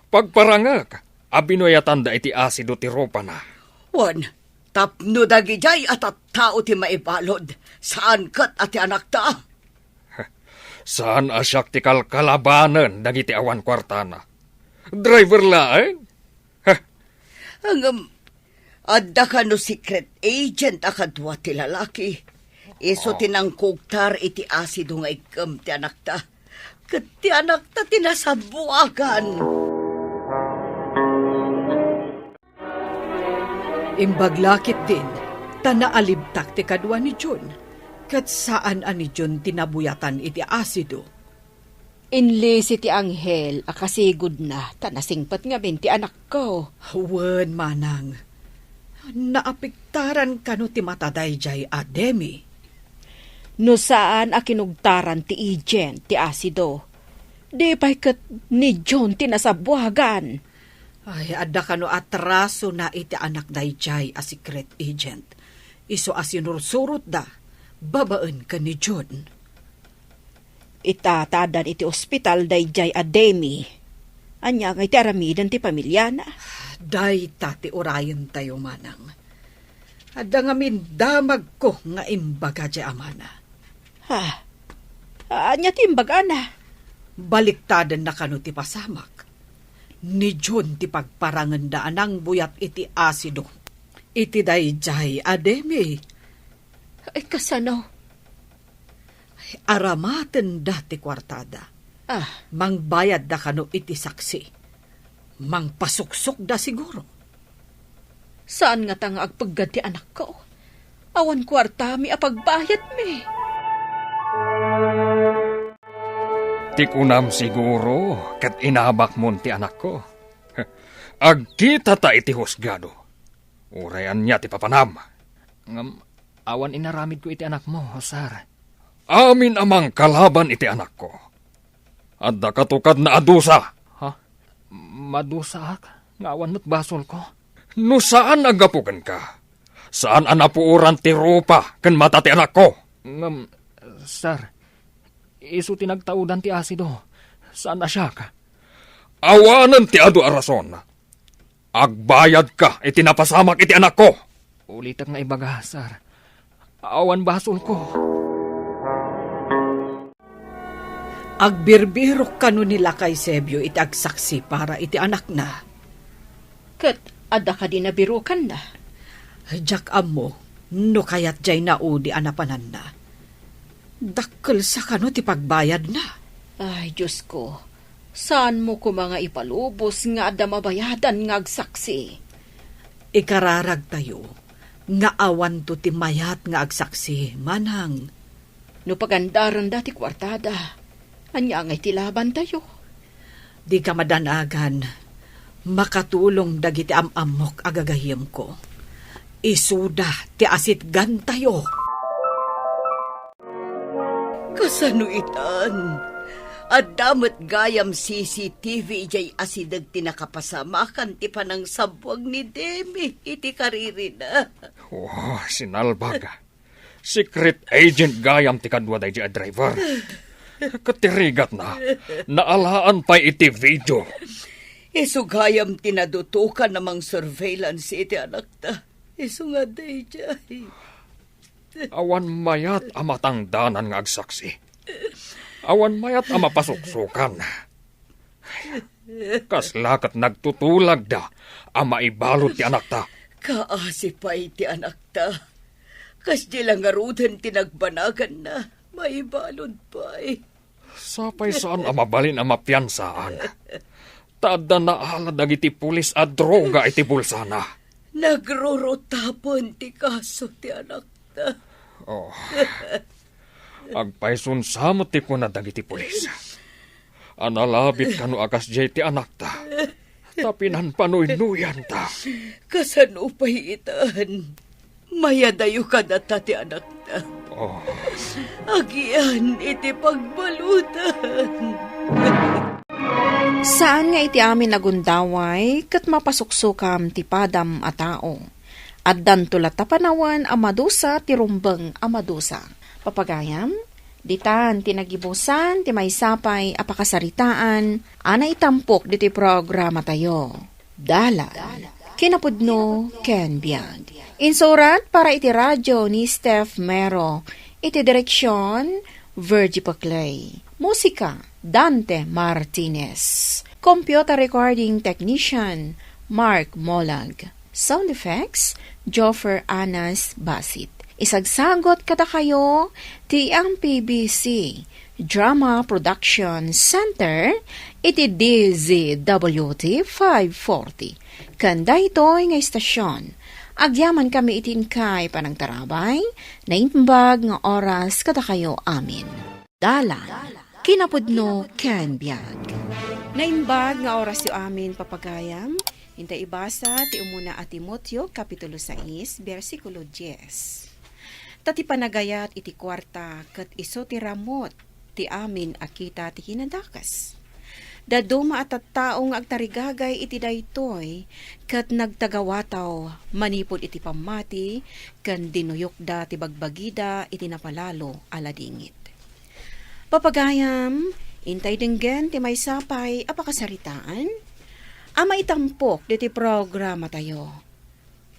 Pagparangek a binuyatanda iti asido ti rupana. Wen, tapno dagidiay a tattao ti maibalud, saan ket a ti anakta. Saan a siak ti kalkalabanen dagiti awan kuartana. Driver laeng? Heh. Ngem, adda kano secret agent a kadua ti lalaki? Isu ti nangkugtar iti asido nga iggem ti anakta. Ket ti anakta ti nasabuagan. Imbag la ketdin, ta naalibtak ti kadua ni Jun, ket saan a ni Jun ti nabuyatan iti asido. Inlisi ti anghel a kasigudna, ta nasingpet ngamin ti anakko. Wen, manang, naapektaran kano ti mata daydiay a Demi? No saan a kinugtaran ti agent ti asido, di pay ket ni Jun ti nasabuagan. Ay, adda kano atrasona iti anak daydiay a secret agent. Isu a sinursurotda babaen ken ni Jun. Ita ta addan iti ospital daydiay a Demi. Ania ngay ti aramiden ti pamiliana? Dayta ti urayentayo, manang. Adda ngamin damagko nga imbaga diay amana. Ha? Ania ti imbagana? Baliktadenna kano ti pasamak. Ni Jun ti pagparangenda a nangbuyat iti asido iti daydiay a Demi. Ay, kasano? Ay, aramatenda ti kuartada. Ah. Mangbayadda kano iti saksi. Mangpasuksokda siguro. Saan ngata nga agpeggad ti anakko? Awan kuartami a pagbayadmi. Ti kunam siguro, ket inabakmon ti anakko. Agkitata iti husgado. Uray ania ti papanam. Ngem, awan inaramidko iti anakmo, sir. Amin a mangkalaban iti anakko. Adda katukadna a dusa. Ha? Madusaak? Nga awan met basolko? No saan a gapu kenka, saan a napuoran ti rupa ken mata ti anakko. Ngem, sir, isu ti nagtaudan ti asido. Saan a siak. Awanen ti adu a rason. Agbayadka iti napasamak iti anakko. Ulitek nga ibaga, sir. Awan basolko. Agbirbirok kano ni Lakay Sebio iti agsaksi para iti anakna. Ket adda kadi nabirukanna? Diak ammo no kayat jay naudi a napananna. Dakkel sa kano ti pagbayadna? Ay, Diosko, saanmo koma nga ipalubos nga adda mabayadan nga agsaksi? Ikararagtayo nga awanto ti mayat nga agsaksi, manang. No pagandaranda ti kuartada, ania ngay ti labantayo? Di kamadanagan, makatulong dagiti am-ammok a gagayyemko. Isuda ti asitgantayo. Kasano itan? Adda met gayam C C T V idiay asideg ti nakapasamakan ti panangsabbuag ni Demi iti karirina. Oh, sinalbag. Secret agent gayam ti kadua daydi a driver. Ket ti rigatna, naalaan pay iti video. Isu gayam ti nadutokan a mangsurveillance iti anakta. Isu nga daydiay. Awan mayat a matangdanan nga agsaksi. Awan mayat a mapasuksukan. Kasla ket nagtutulagda a maibalud ti anakta. Kaasi pay ti anakta. Kasdi la ngaruden ti nagbanaganna, maibalud pay. Sapay saan a mabalin a mapiansaan. Ta adda naala dagiti pulis a droga iti bulsana. Nagrurutapen ti kaso ti anakta. Oh. Agpaysunsa met ti kuna dagiti pulis. Analabit kano a kasdiay ti anakta. Ta pinanpanuynoyanta. Kasano pay itan? Mayadayo kadata ti anakta. Oh. Agian iti pagbaludan. Saan nga iti amin a gundaway ket mapasuksukam ti padam a tao. Addanto latta panawen a madusa ti rumbeng a madusa. Papagayam, ditan ti nagibusan ti maysa pay a pakasaritaan a naitampok ditoy programatayo. Dalan, kinapudno ken biag. Insurat para iti radio ni Steph Mero. Iti direksion, Virgie Paclay. Musika, Dante Martinez. Computer recording technician, Mark Molag. Sound effects, Joffer Anas Basit. Isagsagot kadakayo ti M P B C Drama Production Center iti D Z W T five forty. Ken daytoy nga istasion, agyamankami iti inkay panangtarabay, naimbag nga oras kadakayo amin. Dalan, kinapudno ken biag. Naimbag nga orasyo amin, papagayam, inta ibasa ti umuna a Timoteo, Kapitulo sais, bersikulo dies. Ta ti panagayat iti kuarta ket isu ti ramut ti amin a kita ti kinadakes. Dadduma a tattao nga agtarigagay iti daytoy ket nagtagawataw manipud iti pammati ken dinuyokda ti bagbagida iti napalalo a ladingit. Papagayam, intay denggen ti maysa pay a pakasaritaan a maitampok ditoy programatayo.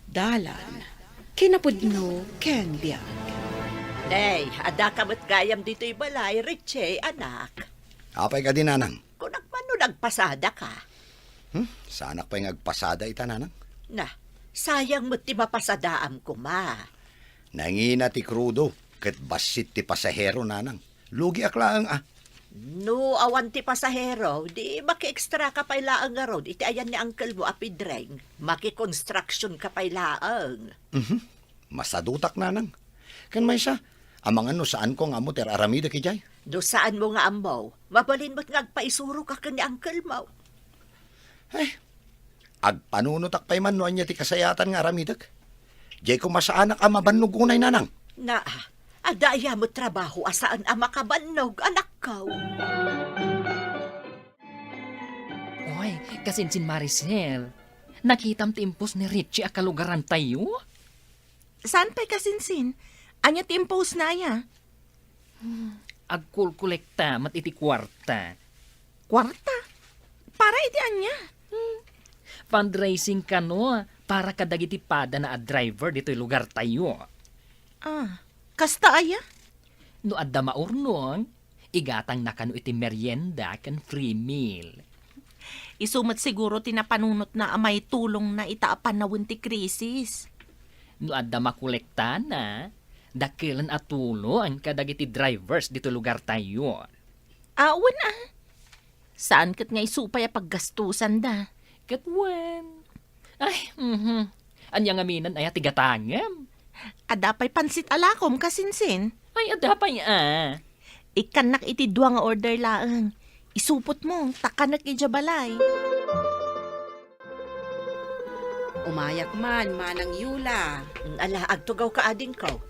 Dalan, kinapudno ken biag. Nay, addaka met gayam ditoy balay, Richie, anak. Apay kadi, nanang? Kunak man no nagpasadaka. Hmm? Saanak pay nga agpasada ita, nanang? Na, sayang met ti mapasadaam koma. Nangina ti krudo, ket bassit ti pasahero, nanang. Lugiak laeng, a. No awan ti pasahero, di maki-extra ka pay laeng ngarud iti ayan ni uncle mo a Pedreng. Maki-construction ka pay laeng. Mhm. Masadutak, nanang. Ken maysa, Amangan no saanko nga ammo ti ar-aramidek idiay. No saanmo nga ammo, mabalin met nga agpaisurok ken ni uncle mo. Ay, agpanunotak pay man no ania ti kasayaatan nga aramidek. Diay koma saanak a mabannog unay, nanang. Naa, adda aya met trabaho a saan a makabannog, anakko? Oy, kasinsin Maricel, nakitam ti impos ni Richie a kalugarantayo? Saan pay kasinsin? Ania ti imposna aya? Hmm, agkolkolekta met iti kuarta. Kuarta? Para iti ania? Hmm, fundraising kano para kadagiti padana a driver ditoy lugartayo. Ah, kasta aya? No adda maurnong, igatangna kano iti merienda ken free meal. Isu met siguro ti napanunotna a maitulongna ita a panawen ti krisis. No adda makolektana, dakkelan a tulong kadagiti drivers ditoy lugartayo. Awan a. Saan ket nga isu pay a paggastusanda. Ket wen. Ay, mhm. Ania ngamin aya ti gatangem? Adda pay pansit a lakom, kasinsin? Ay, adda pay a. Ikkannak iti dua nga order laeng. Isupotmo, ta kanek idiay balay. Umayak man, Manang Yula. Ala, agtugawka, adingko.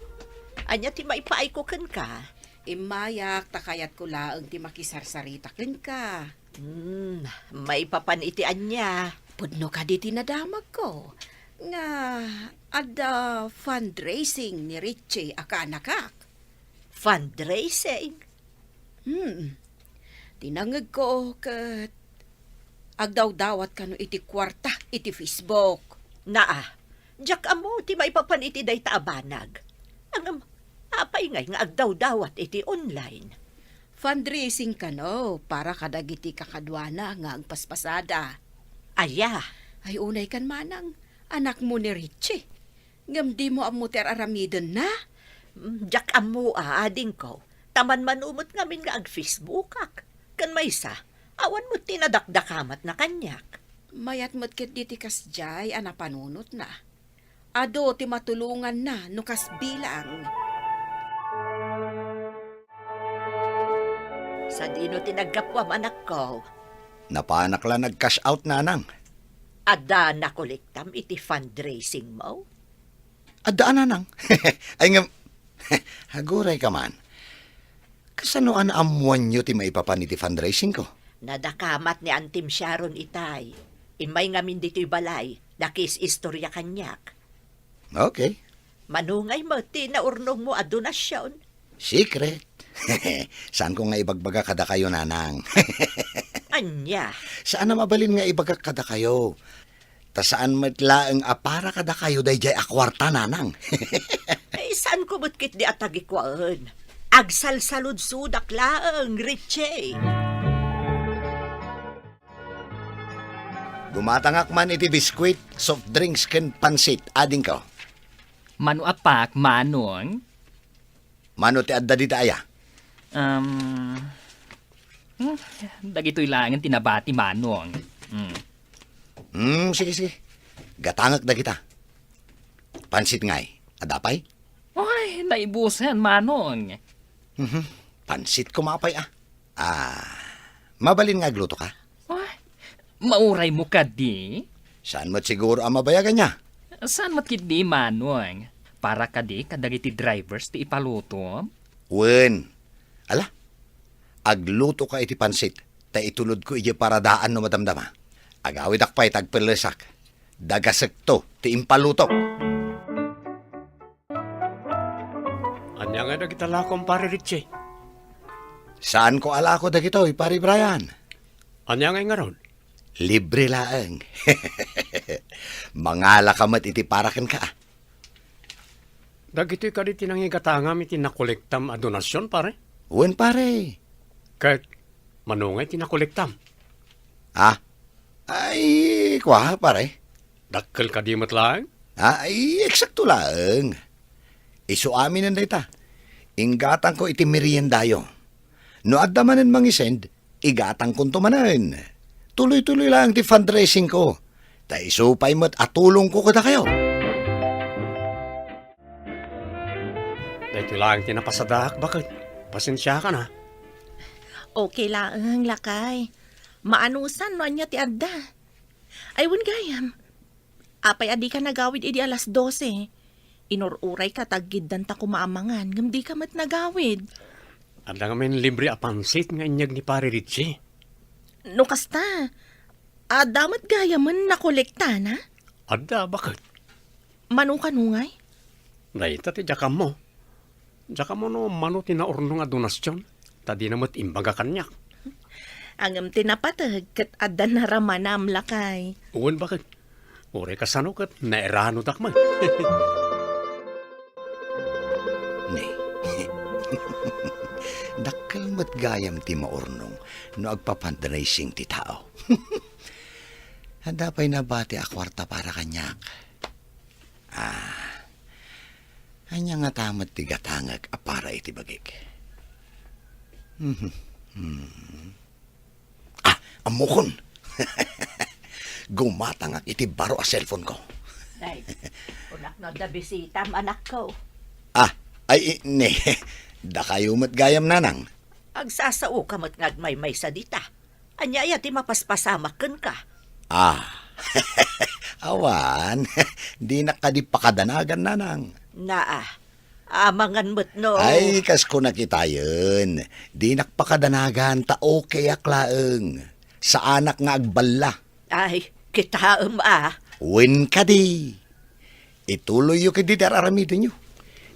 Ania ti maipaayko kenka? Immayak, ta kayatko laeng ti makisarsarita kenka. Hmm, maipapan iti ania? Pudno kadi ti nadamagko nga adda fundraising ni Richie a kaanakak. Fundraising? Hmm. Ti nangngegko ket agdawdawat kano iti kuarta iti Facebook. Naa, diak ammo ti maipapan iti dayta a banag. Ngem, apay ngay nga agdawdawat iti online? Fundraising kano para kadagiti kakaduana nga agpaspasada. Aya? Ay, unay kan manang, anakmo ni Richie. Ngem dimo ammo ti ar-aramidenna? Mm, diak ammo a, adingko. Ta manmano met ngamin nga ag-Facebookak. Ken maysa, awan met ti nadakdakamatna kaniak. Mayat met ketdi ti kasdiay a napanunotna. Adu ti matulonganna no kas bilang. Sadino ti naggapuam, anakko? Napanak la nag-cash out, nanang. Adda nakolektam iti fundraising mo? Adda a, nanang. Ay ngem, aguray ka man. Kasano a naammoanyo ti maipapan iti fundraising ko? Nadakamat ni Antim Sharon itay. Immay ngamin ditoy balay, nakiis-istorya kaniak. Okay. Mano ngay met ti naurnongmo a donasion? Secret. Saanko nga ibagbaga kadakayo, nanang. Ania? Saan a mabalin nga ibagak kadakayo. Ta saan met laeng a para kadakayo daydiay a kuarta, nanang. Eh, saanko met ketdi a tagikuaen. Agsalsaludsodak laeng, Richie. Dumatangak man iti biskuit, soft drinks, ken pansit, adingko. Mano a paak, Manong? Mano ti adda dita aya? Um, hmm, dagitoy laengen ti nabati, Manong. Hmm. Hmm, sige, sige. Gatangek dagita. Pansit ngay. Adda pay? Oy, naibusen, Manong. Mhm. Pansit koma pay, ah. Ah, mabalin nga agluto ka? Ay, mauraymo kadi? Saan met siguro a mabayagan niya? Saan met ketdi, Manong? Para kadi kadagiti drivers ti ipaluto? Wen. Ala, agluto ka iti pansit, ta itulod ko idiay paradaan no madamdama. Agawidak pay ta agpellesak. Dagasekto ti impalutok. Ania nga dagita lakom, Pare Richie? Saanko a lako dagitoy, Pare Brian. Ania nga ngarud? Libre laeng. Mangala ka met iti para kenka. Dagitoy kadi ti nangigatangam iti nakolektam a donasion, pare? Wen, pare. Ket mano ngay ti nakolektam? Ah? Ay, kua, pare. Dakkel kadi met laeng? Ah, ay, eksakto laeng. Isu aminen dayta. Inggatangko iti meriendayo. No adda manen mangisend, igatangkonto manen. Tuloy-tuloy laeng ti fundraising ko. Ta isu pay met a tulongko kadakayo. Daytoy Laeng ti napasadaak, baket. Pasensiakan, a. Okay laeng, lakay. Maanusan no ania ti adda. Ay, wen gayam. Apay a dika nagawid idi alas dose? Inur-urayka ta aggiddanta koma a mangan, ngem dika met nagawid. Adda ngamin libre a pansit nga inyeg ni Pare Richie. No kasta, adda met gayamen nakolektana? Adda, baket. Mano kano ngay? Dayta ti diak ammo. Diak ammo no mano ti naurnong a donasyon, ta dina met imbaga kaniak. Ngem ti napateg ket adda naramanam, lakay. Wen, baket. Uray kasano ket nairanodak met. Ne. Dakkel met gayam ti maurnong no agpa-fundraising ti tao. Adda pay nabati a kuarta para kaniak. Ah, ania ngata met ti gatangek a para iti bagik? Mhm. Hmm. Ah, ammokon. Gumatangak iti baro a cellphone ko. Ay, kunak no adda bisitam, anakko. Ah, ay, i-, ne. Dakayo met gayam, nanang. Agsasaoka met nga agmaymaysa dita. Ania aya ti mapaspasamak kenka? Ah. Awan, dinak kadi pakadanagan, nanang. Naa, amangan met no. Ay, kas kunak itayen, dinak pakadanagan ta okayak laeng. Saanak nga agballa. Ay, kitaem a. Wen kadi. Ituloyyo ketdi ti ar-aramidenyo.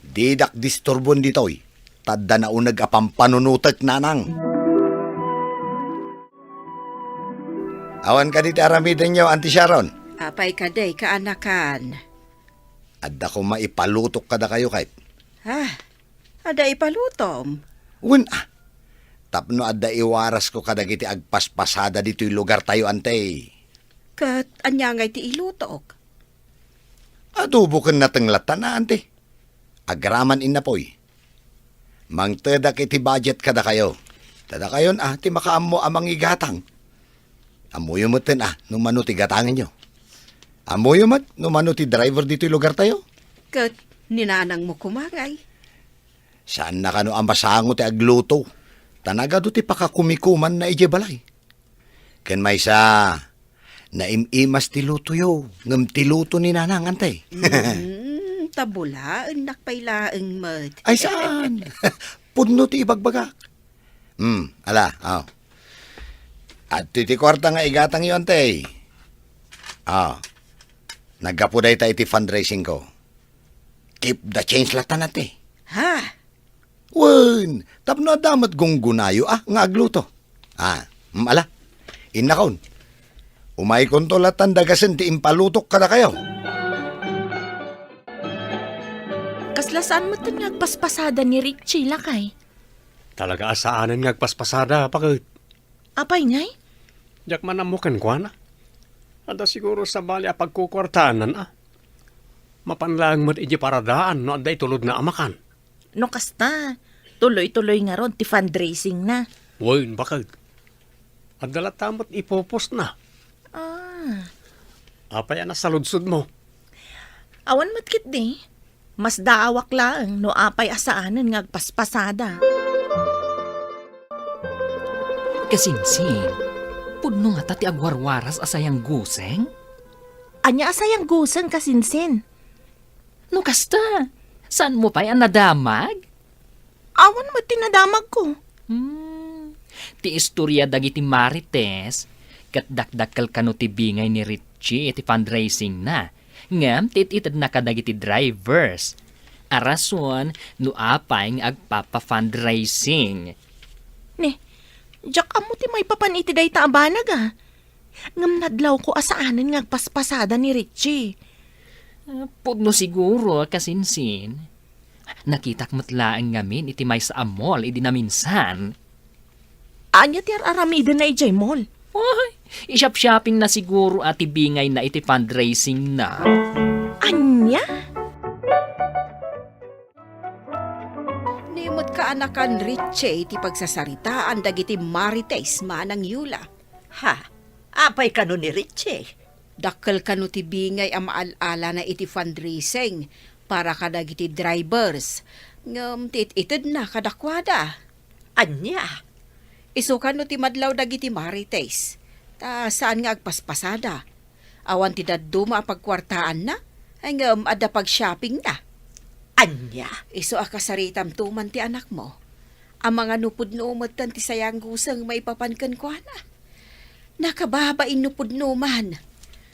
Didak disturbon ditoy, ta adda nauneg a pampanunotek, nanang. Awan kadi ti aramidenyo, Auntie Sharon? Apay kadi, kaanakan? Adda koma ipalutok kadakayo, ket. Ah, adda ipalutom? Wen, a. Tapno adda iwarasko kadagiti agpaspasada ditoy lugartayo, Auntie. Ket ania ngay ti ilutok? Adobo ken nateng latta, Auntie. Agraman innapoy. Mangtedak iti budget kadakayo. Ta dakayon a ti makaammo a mangigatang. Ammoyo metten a no mano ti gatangenyo. Ammoyo met no mano ti driver ditoy lugartayo. Ket ni nanangmo koma ngay? Saanna kano a masango ti agluto, ta nagadu ti pakakumikumanna idiay balay. Ken maysa, naim-imas ti lutoyo, ngem ti luto ni Nanang, Auntie. Mm, ta bulaennak pay laeng met. Ay, saan? Pudno ti ibagbagak. Hmm, ala, aw. Adtoy ti kuarta nga igatangyo, Auntie. Aw. Naggapu dayta iti fundraising ko. Keep the change latta, Auntie. Ha? Wen, tapno adda met gunggunayo a nga agluto. Ah, mm, ala. Innakon. Umaykonto lattan dagasen ti impalutok kadakayo. Kasla saan metten nga agpaspasada ni Richie, lakay? Talaga a saanen nga agpaspasada, baket. Apay ngay? Diak man ammo kenkuana. Adda siguro sabali a pagkukuartaanna, a. Mapan laeng met idiay paradaan no adda itulodna a makan. No kasta, tuloy-tuloy ngarud ti fundraisingna. Wen, baket. Adda latta met ipupostna. Ah. Apay a nasaludsodmo? Awan met ketdi. Masdaawak laeng no apay a saanen nga agpaspasada. Kasinsin, pudno ngata ti agwarwaras a sayangguseng? Ania a sayangguseng, kasinsin? No kasta, saanmo pay a nadamag? Awan met ti nadamagko. Hmm. Ti istoria dagiti Marites, ket dakdakkel kano ti bingay ni Richie iti fundraisingna, ngem ti it-itedna kadagiti drivers. A rason no apay nga agpapa-fundraising. Ne, diak ammo ti maipapan iti dayta a banag, a. Ngem nadlawko a saanen nga agpaspasada ni Richie. Ah, pudno siguro, kasinsin. Nakitak met laeng ngamin iti maysa a mall idi naminsan. Ania ti ar-aramidenna idiay mall? Ay, i-shop-shoppingna siguro a ti bingayna iti fundraisingna. Ania? Ni met kaanakan Richie ti pagsasaritaan dagiti Marites manang Yula. Ha? Apay kano ni Richie? Dakkel kano ti bingay a maal-alana iti fundraising para kadagiti drivers. Ngem ti it-itedna kadakuada. Ania? Isu kano ti madlaw dagiti Marites, ta saan nga agpaspasada. Awan ti dadduma a pagkuartaanna, ngem adda pag-shoppingna. Ania? Isu a kasaritamto man ti anakmo. Amangan no pudno metten ti sayangguseng maipapan kenkuana. Nakababain no pudno man.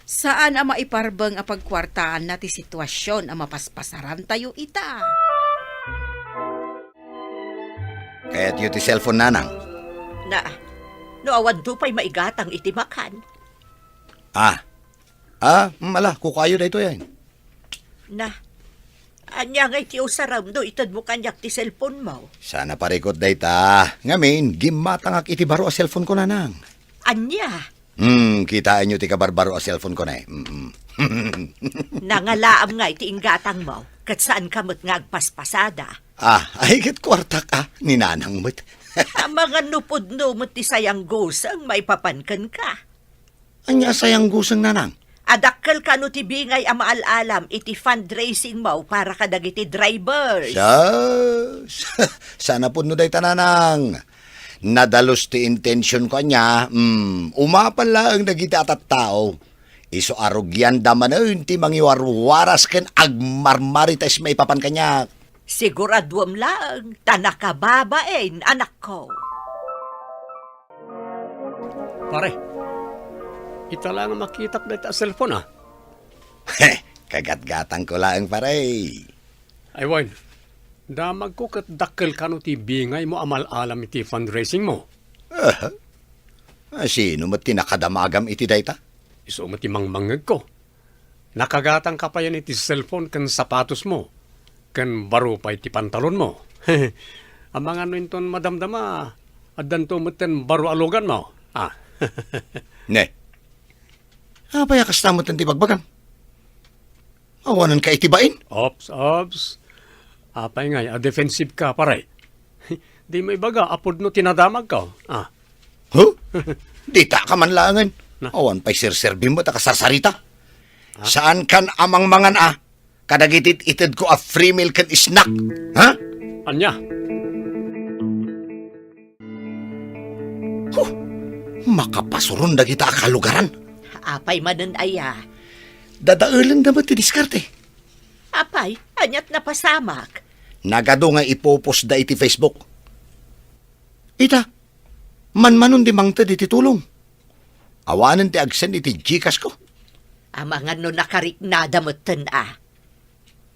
Saan a maiparbeng a pagkuartaanna ti situasion a mapaspasarantayo ita. Kayatyo ti cellphone, nanang? Na, no awanto pay maigatang iti makan. Ah. Ah, mm, ala, kukuayo daytoy, ay. Na, ania ngay ti usarem no itedmo kaniak ti cellphone mo? Saan a parikut dayta. Ngamin, gimmatangak iti baro a cellphone ko, nanang. Ania? Hmm, kitaenyo ti kabarbaro a cellphone ko, ne. Mm-mm. Nangalaam ngay ti inggatang mo, ket saan ka met nga agpaspasada. Ah, ay, ket kuartak, ah, ni nanang met. Amangan no pudno met ti sayangguseng maipapan kenka. Ania a sayangguseng, nanang? Adakkel kano ti bingay a maal-alam iti fundraising mo para kadagiti drivers. Sus! Saan a pudno dayta, nanang. Nadalus ti intention ko ania, mm, umapal laeng dagiti a tattao. Isu a rugianda manen ti mangiwarwaras ken agmarmarites maipapan kaniak. Siguraduem laeng ta nakababain, anakko. Pare, ita laeng a makitak dayta a cellphone, ah. Kagatgatangko laeng, pare. Ay, wen, damagko ket dakkel kano ti bingay mo a mal-alam iti fundraising mo. Ah, ah, sino met ti nakadamagam iti dayta? Isu met ti mangmangngegko. Nakagatang ka payen iti cellphone ken sapatos mo, ken baro pay ti pantalon mo. Amangan no inton madamdama, addanto metten baro a lugan mo. Ah. Ne. Apay a kasta metten ti bagbagam? Awanen ka iti bain? Ops, ops. Apay ngay a defensive ka, pare? Di mo ibaga a pudno ti nadamagko. Ah. Huh? Dita ka man laengen. Na? Awan pay serserbim met a kasarsarita. Ah? Saan kan a mangmangan a kadagiti itedko a free meal ken snack? Ha? Ania? Huh! Makapasuron dagita a kalugaran. Apay manen aya? Dadaelenda met ti diskarte. Apay, aniat napasamak? Nagadu nga ipopostda iti Facebook. Ita, manmanon ti mangted iti tulong. Awanen ti agsen iti Gcash ko. Amangan no nakariknada metten a.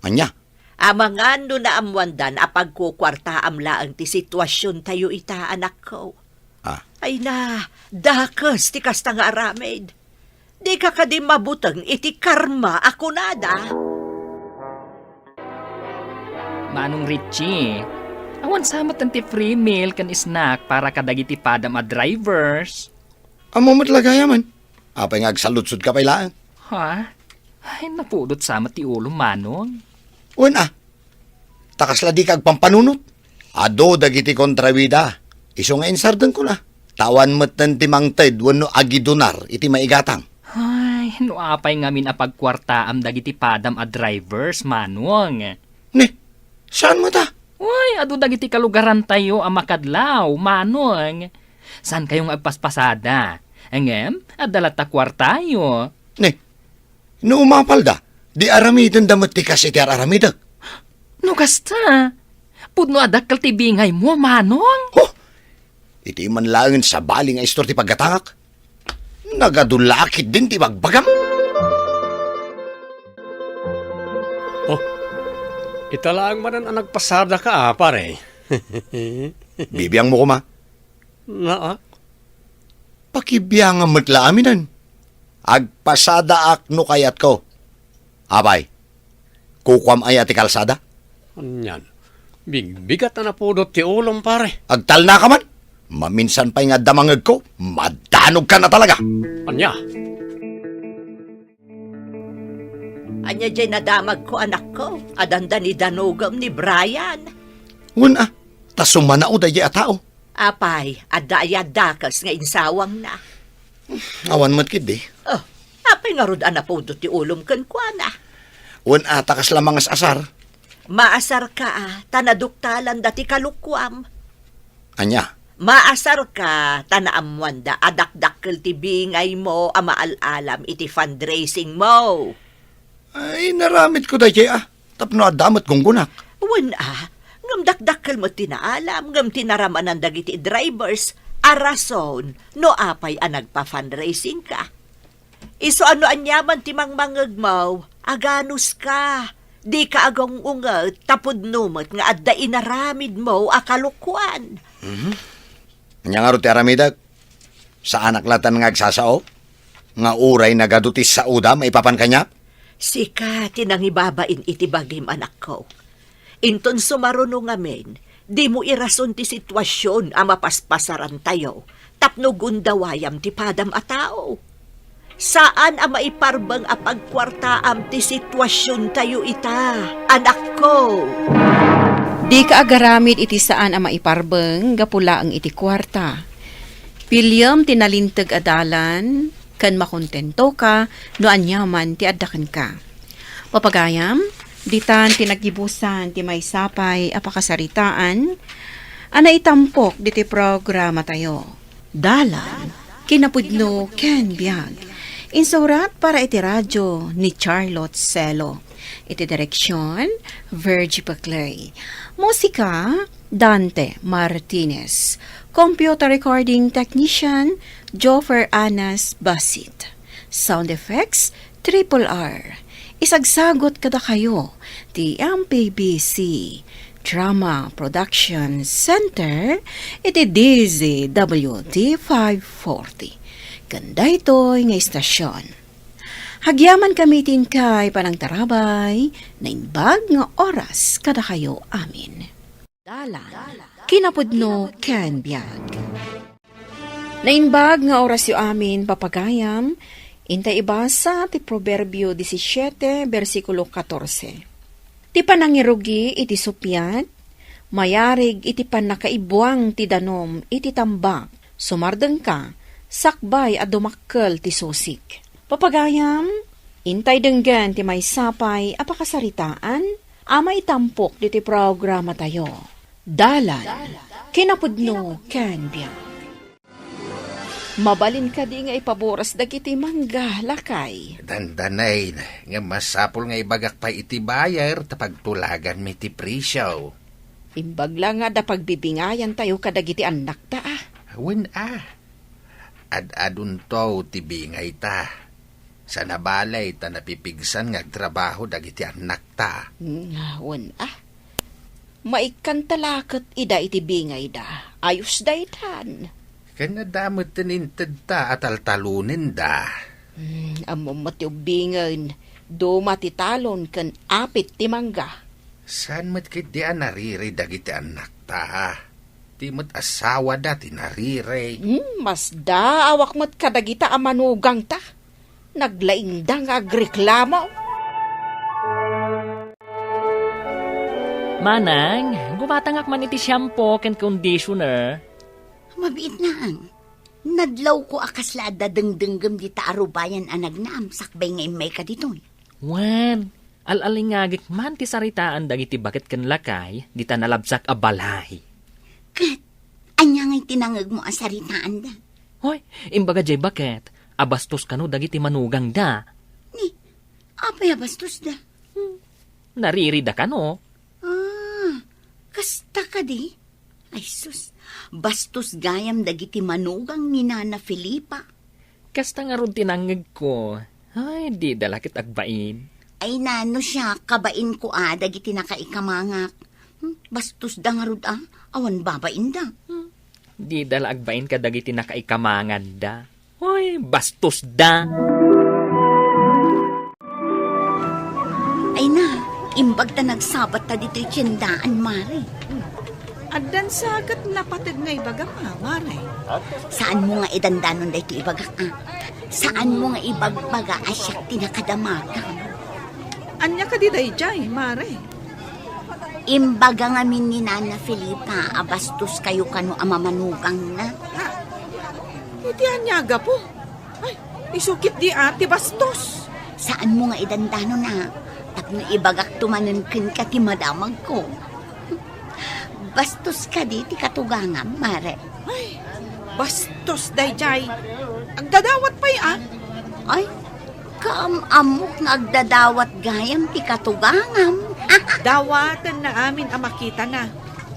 Ania? Amangan no naammoandan a pagkukuartaam laeng ti situasiontayo ita, anakko. Ah. Ay na, dakes ti kasta nga aramid. Dika kadi mabuteng iti karma a kunada? Manong Richie, awan sa met ti free meal ken snack para kadagiti padam a drivers. Ammo met la gayamen. Apay nga agsaludsod ka pay laeng? Ha? Ay, napudot sa met ti ulom, Manong. Wen a, ta kasla dika agpampanunot. Adu dagiti kontrabida. Isu nga insardengkon a. Ta awan metten ti mangted wenno agidunar iti maigatang. Ay, no apay ngamin a pagkuartaam dagiti padam a drivers, Manong? Ne, saan met a? Uy, adu dagiti kalugarantayo a makadlaw, Manong. Saankayo nga agpaspasada? Ngem, adda latta kuartayo. Ne, no umapalda, di aramidenda met ti kas iti ar-aramidek. No kasta, pudno a dakkel ti bingaymo, Manong? Huh! Iti man laengen sabali nga istor ti paggatangak. Nagadu la ketdin ti bagbagam. Oh, ita laeng manen a nagpasadaka, ah, pare. Bibiangmo koma. Naak? Pakibiangam met la aminen. Agpasadaak no kayatko. Apay, kukuam aya ti kalsada? Anian, bigbigat a napudot ti ulom, pare. Agtalna ka man. Maminsan pay nga adda mangngegko, madanogka na talaga. Ania? Ania diay nadamagko, anakko? Adda ni danogem ni Brian. Wen a, ta sumanao daydiay a tao. Apay, adda aya dakes nga insawangna? Awan met ketdi. Oh, apay ngarud a napudot ti ulom kenkuana? Wen a, ta kasla mangas-asar. Maasarka, a, ta naduktalanda ti kalukuam. Ania? Maasarka, ta naammoanda a dakdakkel ti bingaymo a maal-alam iti fundraisingmo. Ay, inaramidko daydiay, a, tapno adda met gunggonak. Wen, a, ngem dakdakkel met ti naalam, ngem tinaramanan dagiti drivers a rason no apay a nagpa-fundraisingka. Isu a no aniaman ti mangmangngegmo, aganuska. Dika agung-unget ta pudno met nga adda inaramidmo a kalokuan. Mhm. Ania ngarud ti aramidek? Saanak latan nga agsasao? Nga uray nagadu ti saoda, maipapan kaniak? Sika ti nangibabain iti bagim, anakko. Inton sumaruno ngamin, dimo irason ti situasion a mapaspasarantayo tapno gundawayam ti padam a tao. Saan a maiparbeng a pagkuartaam ti situasiontayo ita, anakko. Dika agaramid iti saan a maiparbeng gapu laeng iti kuarta. Piliem ti nalinteg a dalan, ken makontentoka no aniaman ti adda kenka. Papagayam, ditan ti naggibusan ti maysa pay a pakasaritaan a naitampok ditoy programatayo. Dalan, kinapudno ken biag. Insurat para iti radio ni Charlotte Celo. Iti direksion, Virgie Paclay. Musika, Dante Martinez. Computer recording technician, Joffer Anas Basit. Sound effects, Triple R. Isagsagut kadakayo ti M P B C Drama Production Center iti D Z W T five forty. Ken daytoy nga istasyon. Agyamankami iti inkay panangtarabay, naimbag nga oras kadakayo amin. Dalan, kinapudno ken biag. Naimbag nga orasyo amin, papagayam, intay ibasa ti Proverbio disisiete, bersikulo katorse. Ti panangirugi iti suppiat, mayarig iti pannakaibuang ti danum iti tambak, sumardengka, sakbay a dumakkel ti susik. Papagayam, intay denggen ti maysa pay a pakasaritaan a maitampok ditoy programatayo. Dalan, kinapudno ken biag. Mabalin kadi nga ipaboras dagiti mangga, lakay? Dandanay, nga masapul nga ibagak pay iti buyer ta pagtulaganmi ti presio. Imbag la nga adda pagbibingayantayo kadagiti annakta, a. Wen, a. Ad-adunto ti bingayta. Saan a bale ta napipigsan nga agtrabaho dagiti annakta. Mm, wen, a. Maikkanta la ket ida iti bingayda. Ayos daytan. Ken adda met ti intedta a taltalonenda. Mm, ammom met ti ubbingen. Duma ti talon ken apit ti mangga. Saan met ketdi a nariri dagiti annakta? Ti met asawada ti nariri. Hmm, masdaawak met kadagita a manugangta. Naglaingda nga agreklamo. Manang, gumatangak man iti shampoo ken conditioner. Mabiit, Nang. Nadlawko a kasla adda dengdenggem dita a rubayan a nagnaam sakbay nga immayka ditoy. Wen, al-alingagek man ti saritaan dagiti baket ken lakay dita nalabsak a balay. Ket, ania ngay ti nangngegmo a saritaanda? Hoy, imbaga jay baket a bastos kano dagiti manugangda. Ni, apay a bastosda? Hmm, naririda kano. Ah, kasta kadi? Ay sus, bastos gayam dagiti manugang ni Nana Felipa. Kasta ngarud ti nangngegko. Ay, dida la ket agbain. Ay nano siak, kabainko a dagiti nakaikamangak. Hmm, bastosda ngarud a, awan babainda. Hmm, dida la agbain kadagiti nakaikamanganda. Hoy, bastosda! Ay na, imbag ta nagsabatta ditoy tiendaan, Mare. Addan sa ket napateg nga ibagam, a, Mare. Saanmo nga idandanon daytoy ibagak, a? Saanmo nga ibagbaga a siak ti nakadamagam? Ania kadi daydiay, Mare? Imbaga ngamin ni Nana Felipa a bastoskayo kano a mamanugangna. Ha? Iti ania a gapu? Ay, isu ketdi a ti bastos. Saanmo nga idandanon, a, tapno Ibagakto manen kenka ti madamagko. Bastos kadi ti katugangam, Mare? Ay, bastos daydiay. Agdadawat pay, a? Ay, kaam-ammok nga agdadawat gayam ti katugangam. Dawatenna amin a makitana.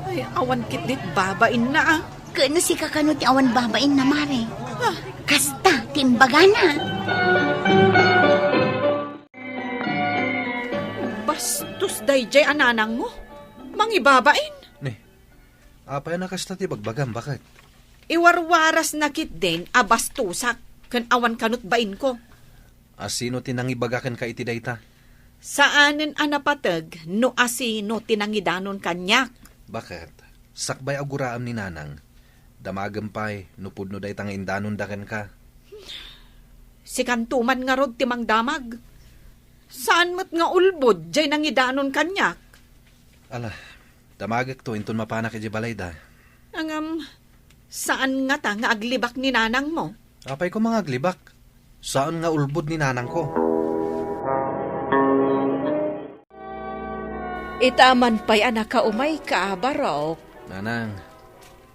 Ay, awan ketdit babainna, a? Ken sika kano ti awan babainna, Mare? Ah. Kasta ti imbagana. Bastos daydiay a nanangmo. Mangibabain. Ni, apay a kasta ti bagbagam, baket? Iwarwarasna ketdin a bastosak ken awan kanut bainko. A sino ti nangibaga kenka iti dayta? Saanen a napateg no a sino ti nangidanon kaniak. Baket? Sakbay a guraem ni Nanang, damagem pay no pudno dayta nga indanonda kenka. Sikanto man ngarud ti mangdamag. Saan met nga ulbod jay nangidanon kaniak. Ala, damagekto inton mapanak idiay balayda. Ngem, saan ngata nga aglibak ni nanangmo? Apay koma nga aglibak? Saan nga ulbod ni nanangko. Ita man pay a nakaumayka, barok. Nanang,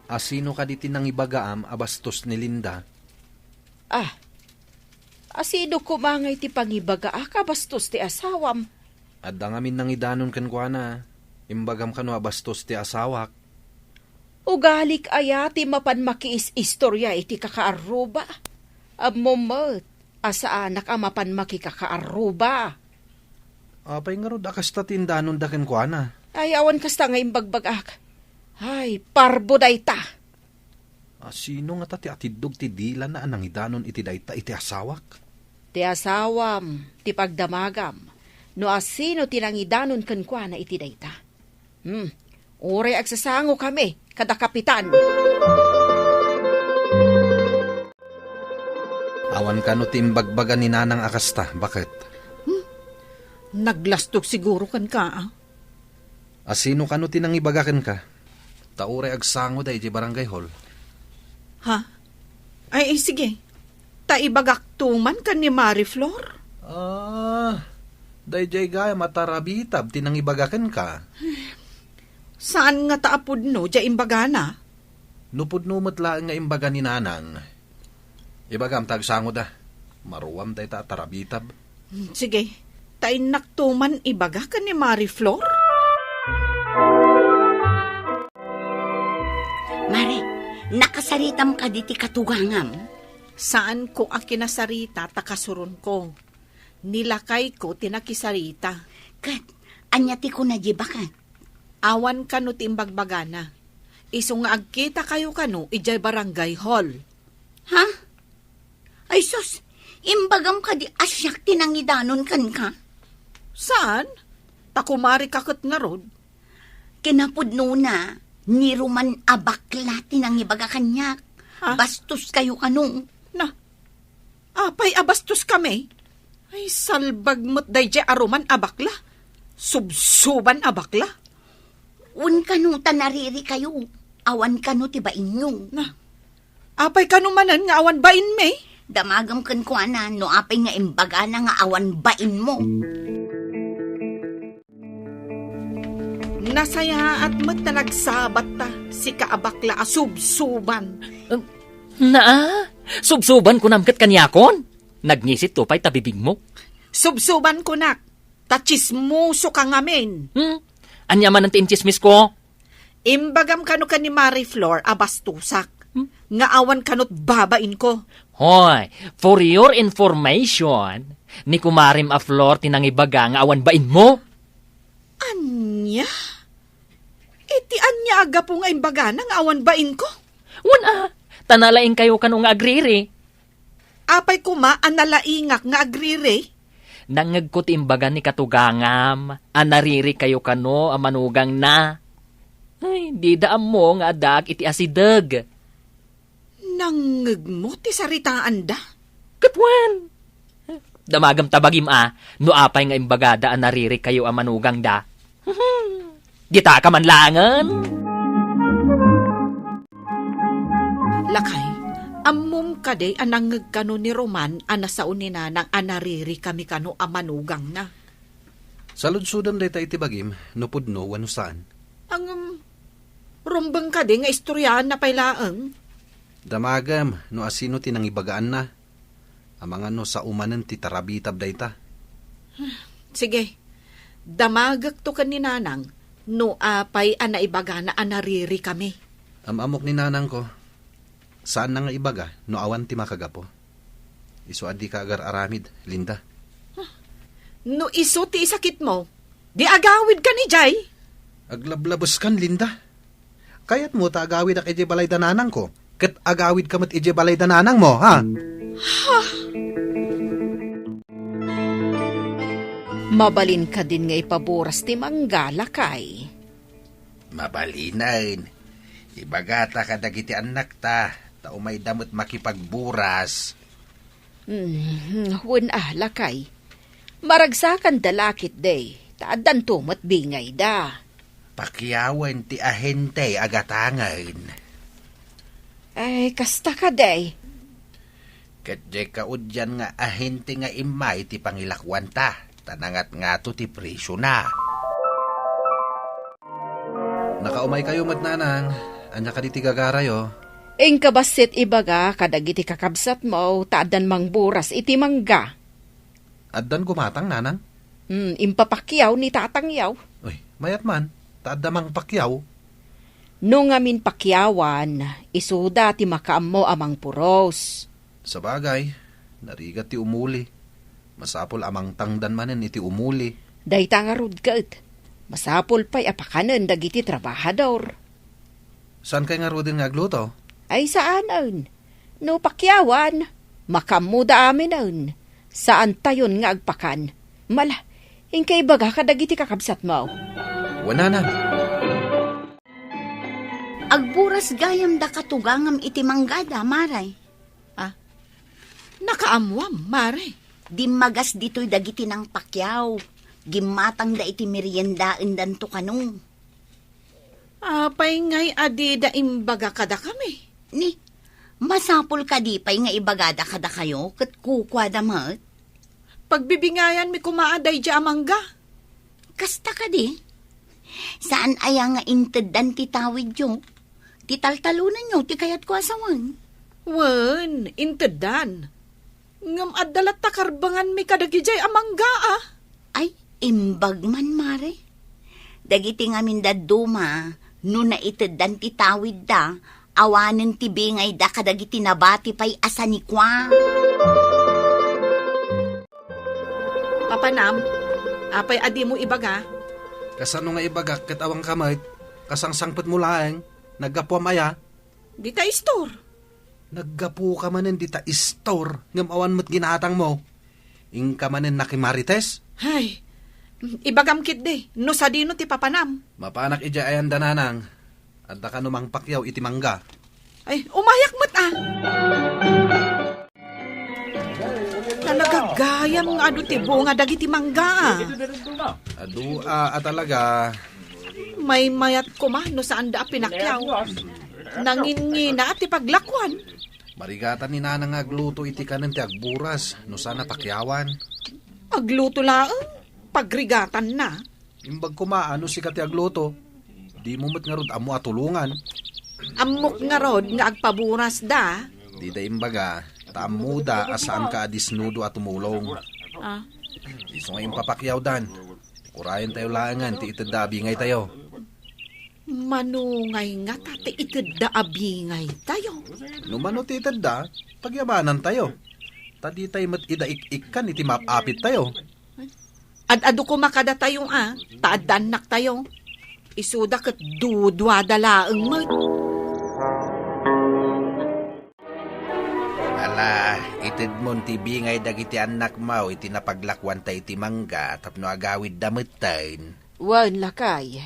a sino kadi ti nangibagaam a bastos ni Linda? Ah, a sino koma ngay ti pangibagaak a bastos ti asawam? Adda ngamin nangidanon kenkuana. Imbagam kano a bastos ti asawak. Ugalik aya ti mapan makiis-istoria iti kakaarruba? Ammom met a saanak a mapan makikakaarruba. Apay ngarud a kasta ti indanonda kenkuana? Ay, awan kasta nga imbagbagak. Ay, parbo dayta. A sino ngata ti atiddog ti dilana a nangidanon iti dayta iti asawak? Ti asawam, ti pagdamagam, no a sino ti nangidanon kenkuana iti dayta. Hmm, uray agsasangokami kada kapitan. Awan kano ti imbagbaga ni Nanang a kasta, baket? Hmm, naglastog siguro kenka, a? A sino kano ti nangibaga kenka? Ta uray agsangoda idiay barangay hall. Ha? Ay, ay, sige. Ta ibagakto man ken ni Mari Flor? Ah, daydiay gayam a tarabitab ti nangibaga kenka. Saan ngata a pudno diay imbagana? No pudno met laeng nga imbaga ni Nanang, ibagam ta agsangoda. Maruam dayta a tarabitab. Hmm, sige. Ta innakto man ibaga ken ni Mari Flor? Mare, nakasaritam kadi ti katugangam? Saanko a kinasarita ta kasuronko. Ni lakayko ti nakisarita. Ket ania ti kuna diay baket? Awan kano ti imbagbagana. Isu nga agkitakayo kano idiay barangay hall. Ha? Ay sus, imbagam kadi a siak ti nangidanon kenka? Saan? Ta kumarika ket ngarud. Kinapudnona, ni Roman a bakla ti nangibaga kaniak. Ha? Bastos kayo kano. Na, apay a bastos kami? Ay, salbag met daydiay a Roman a bakla. Subsuban a bakla. Wen kano ta nariri kayo, awan kano ti bainyo. Na, apay kano manen nga awan bainmi? Damagem kenkuana no apay nga imbagana nga awan bainmo. Nasayaat met ta nagsabatta, sika a bakla a subsuban. Um, naa, subsuban kunam ket kaniakon? Nagngisitto pay ta bibigmo. Subsuban kunak, ta tsismoso ka ngamin. Hmm? Ania manen ti intsismisko? Imbagam kano ken ni Mari Flor a bastosak, hmm? Nga awan kanot babainko. Hoy, for your information, ni kumarem a Flor ti nangibaga nga awan bainmo. Ania? Iti ania a gapu nga imbagana nga awan bainko? Wen a, ta nalaingkayo kano nga agriri. Apay koma a nalaingak nga agriri? Nangngegko ti imbaga ni katugangam a naririkayo kano a manugangna. Ay, dida ammo nga addaak iti asideg. Nangngegmo ti saritaanda? Ket wen. Damagem ta bagim a, no apay nga imbagada a naririkayo a manugangda. Ditaka man laengen. Lakay, ammom kadi a nangngeg kano ni Roman a nasao ni Nanang a naririkami kano a manugangna? Saludsodem dayta iti bagim, no pudno wenno saan. Ngem, rumbeng kadi nga istoryaanna pay laeng? Damagem no asino ti nangibagaanna. Amangan no sao manen ti tarabitab dayta. Sige, damagekto ken ni Nanang no apay a naibagana a naririkami. Am-ammok ni Nanangko. Saanna nga ibaga no awan ti makagapu. Isu a dika agar-aramid, Linda. No isu ti isakitmo, di agawidkan idiay. Aglablabeskan, Linda. Kayatmo ta agawidak idiay balay da Nanangko, ket agawidka met idiay balay da Nanangmo, ha? Mabalin kadin nga ipaburas ti mangga, lakay? Mabalinen. Ibagata kadagiti annakta, ta umayda met makipagburas. Hmm, wen a, lakay. Maragsakanda la ketdi, ta addanto met bingayda. Pakiawen ti ahente a gatangen. Ay, kasta kadi. Ket diay kaudian nga ahente nga immay ti pangilakuanta, ta nangatngato ti presiona. Nakaumaykayo met, Nanang. Ania kadi ti gagarayo? Inka bassit ibaga kadagiti kakabsatmo ta addan mangburas iti mangga. Addan gumatang, Nanang? Hmm, impapakyaw ni tatangyaw. Uy, mayat man, ta adda mangpakyaw. No ngamin pakyawan, isuda ti makaammo a mangpuros. Sabagay, narigat ti umuli. Masapul a mangtangdan manen iti umuli. Dayta ngarud ket, masapul pay a pakanen dagiti trabahador. Saankay ngaruden nga agluto? Ay, saanen. No pakyawan, makaammoda aminen. Saantayon nga agpakan. Mala, inka ibaga kadagiti kakabsatmo. Wen, Nanang. Agburas gayam da katugangam iti manggada, Mare. Ah, nakaammoam, Mare? Dimmagas ditoy dagiti nangpakyaw. Gimmatangda iti meriendaendanto kano. Apay ngay a dida imbaga kadakami? Ni, masapul kadi pay nga ibagada kadakayo ket kukuada met? Pagbibingayanmi koma a daydiay a mangga. Kasta kadi? Saan aya nga inteddan ti tawidyo? Ti taltalonenyo ti kayatko a sawen? Wen, inteddan. Ngem adda latta karbenganmi kadagidiay a mangga, a? Ay, imbag man, Mare. Dagiti ngamin dadduma, no naiteddan ti tawidda, awanen ti bingayda kadagiti nabati pay a sanikua. Papanam, apay a dimo ibaga? Kasano nga ibagak ket awanka met? Kasangsangpetmo laeng, naggapuam aya? Dita istor. Naggapuka manen dita istor, ngem awan met ginatangmo. Inka manen nakimarites? Ay, ibagam ketdi, no sadino ti papanam. Mapanak idiay ayan da Nanang. Adda kano mangpakyaw iti mangga. Ay, umayak met, a. Talaga gayam nga adu ti bunga dagiti mangga, a. Adu, a, a talaga. Maymayat koma no saanda a pinakyaw. Nanginngina ti paglakuan. Marigatan ni Nanang nga agluto iti kanen ti agburas no saan a pakyawan. Agluto laeng, pagrigatanna. Imbag koma a no sika ti agluto, dimo met ngarud ammo a tulongan. Ammok ngarud nga agpaburasda. Dida imbaga, ta ammoda a saanka a disnudo a tumulong. Ah. Isu nga impapakyawdan. Urayentayo laengen ti itedda a bingaytayo. Mano ngay ngata ti itedda a bingaytayo? No mano ti itedda, pagyamanantayo. Ta ditay met ida ik-ikkan iti maap-apittayo. Ad-adu koma kadatayo a, ta adda annaktayo. Isuda ket duduada laeng met. Ala, itedmon ti bingay dagiti annakmo iti napaglakuanta iti mangga tapno agawidda metten. Wen, lakay.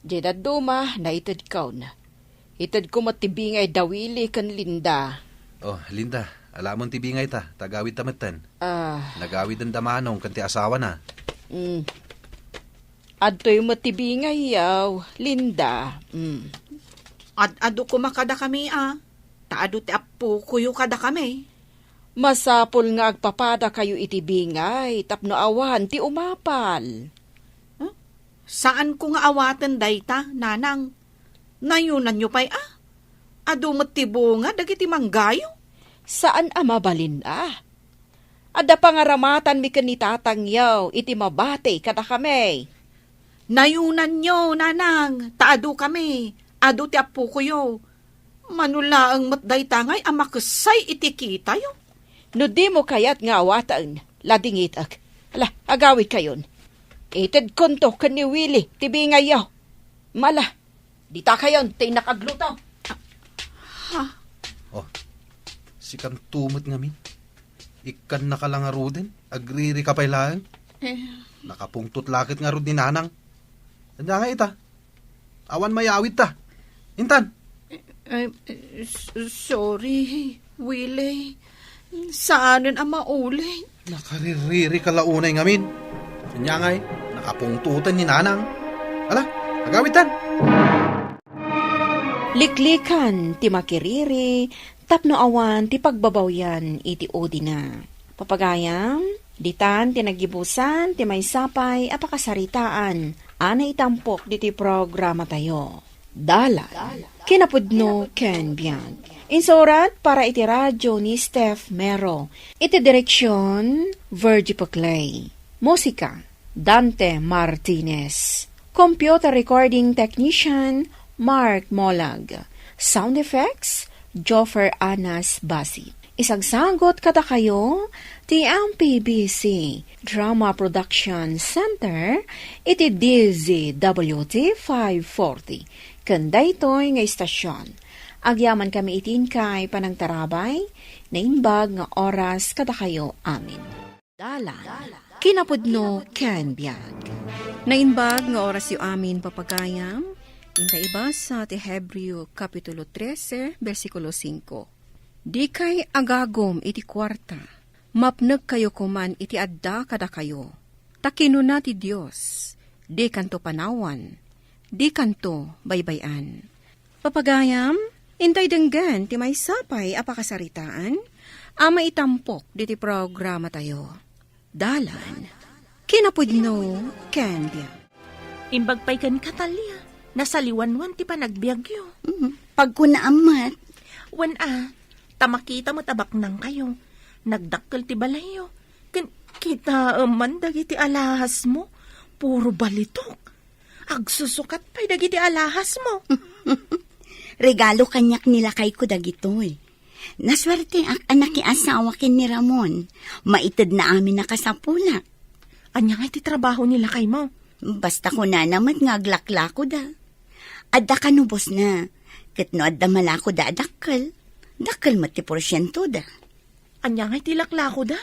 Diay dadduma, naitedkon. Itedko met ti bingay da Willy ken Linda. Oh, Linda, alamon ti bingayta, ta agawidta metten. Ah. Nagawiden da Manong ken ti asawana. Mm. Adtoy met ti bingayyo, Linda. Mm. Ad-adu koma kadakami, a. Ta adu ti appokoyo kadakami. Masapul nga agpapadakayo iti bingay tapno awan ti umapal. Saanko nga awaten dayta, nanang. Nayunanyo pay a? Adu met ti bunga dagiti manggayo. Saan a mabalin a? Adda pangaramatanmi ken ni tatangyo iti mabati kadakami. Nayunanyo, nanang, ta adu kami, adu ti appokoyo. Mano laeng met dayta ngay a makessay iti kitayo. No dimo kayat nga awaten, ladingitek. Ala, agawidkayon. Itedkonto ken ni Willie ti bingayyo. Mala, dita kayon ti nakagluto. Ha? Oh, sikanto met ngamin. Ikkannaka la ngaruden, agririka pay laeng. Eh. Nakapungtot la ket ngarud ni nanang. Ania nga ita? Awan mayawidta. Intan. Eh, eh, s-, sorry, Willie. Saanen a maulit. Nakaririri ka la unay ngamin. Ania ngay, nakapungtoten ni nanang. Ala, agawidtan. Liklikan ti makiriri tapno awan ti pagbabawian iti udina. Papagayam, ditan ti naggibusan ti maysa pay a pakasaritaan a naitampok ditoy programatayo. Dalan, kinapudno ken biag. Insurat para iti radyo ni Steph Mero. Iti direksyon, Virgie Paclay. Musika, Dante Martinez. Computer recording technician, Mark Molag. Sound effects, Joffer Anas Basi. Isagsagot kadakayo ti M P B C Drama Production Center iti D Z W T five forty. Ken daytoy nga istasyon, agyamankami iti inkay panangtarabay, naimbag nga oras kadakayo amin. Dalan, kinapudno ken biag. Naimbag nga orasyo amin, papagayam, inta ibasa ti Hebreo Kapitulo trese, bersikulo singko. Dikay agagum iti kuarta, mapnekkayo koman iti adda kadakayo. Ta kinuna ti Dios, dikanto panawan, dikanto baybay-an. Papagayam, intay denggen ti maysa pay a pakasaritaan a maitampok diti programatayo. Dalan, kinapudno, ken biag. Imbag pay kenka, Talia, nasaliwanwan ti panagbiagyo. Mm, pagkunaam met. Wen a, ta makita met a baknangkayo. Nagdakkel ti balayyo. Ken kitaem man dagiti alahasmo. Puro balitok. Agsusukat pay dagiti alahasmo. Regalo kaniak ni lakayko dagitoy. Nasuerteak a nakiasawa ken ni Ramon. Maitedna amin a kasapulak. Ania ngay ti trabaho ni lakaymo? Basta kunana met nga aglaklakoda. Adda kanubosna. Ket no adda malakoda a dakkel, dakkel met ti porsientoda. Ania ngay ti laklakoda?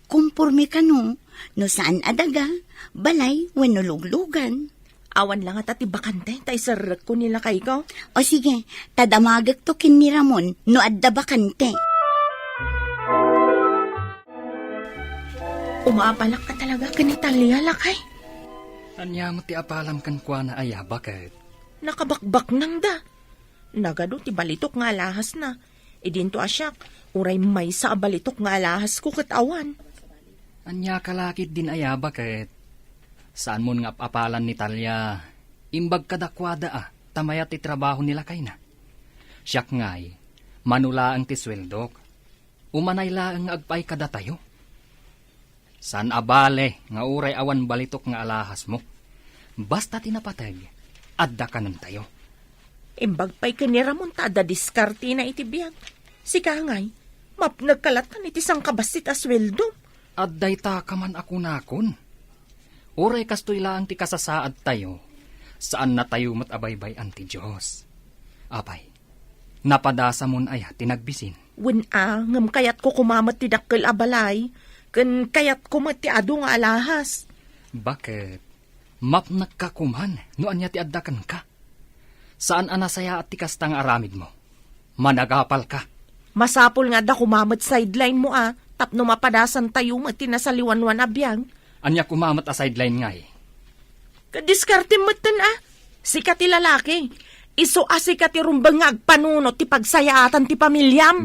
Komporme kano, no saan a daga, balay wenno luglugan. Awan la ngata ti bakante ta iserrekko ni lakayko. O sige, ta damagekto ken ni Ramon no adda bakante. Umaapalak ka talaga ken ni Talia, lakay. Ania met ti apalam kenkuana aya, baket? Nakabakbaknangda. Nagadu ti balitok nga alahasna. Idinto a siak, uray maysa a balitok nga alahasko ket awan. Ania ka la ketdin aya, baket? Saanmon nga ap-apalan ni Talia. Imbag kadakuada a ta mayat ti trabaho ni lakayna. Siak ngay, mano laeng ti sueldok. Umanay laeng nga agpaay kadatayo. Saan a bale nga uray awan balitok nga alahasmo. Basta ti napateg, adda kanentayo. Imbag pay ken ni Ramon ta adda diskartena iti biag. Sika ngay, mapnekka latta iti sangkabassit a sueldo. Adda ita ka man a kunakon. Uray kastoy laeng ti kasasaadtayo, saannatayo met a baybay-an ti Dios. Apay, napadasamon aya ti nagbisin? Wen a, ngem kayatko koma met ti dakkel a balay, ken kayatko met ti adu nga alahas. Baket? Mapnekka koman no ania ti adda kenka. Saan a nasayaat ti kasta nga aramidmo. Managapalka. Masapul nga adda koma met sideline mo a, tapno mapadasantayo met ti nasaliwanwan a biag. Ania koma met a sideline ngay? Kadiskartem metten a. Sika ti lalaki. Isu a sika ti rumbeng nga agpanunot ti pagsayaatan ti pamiliam.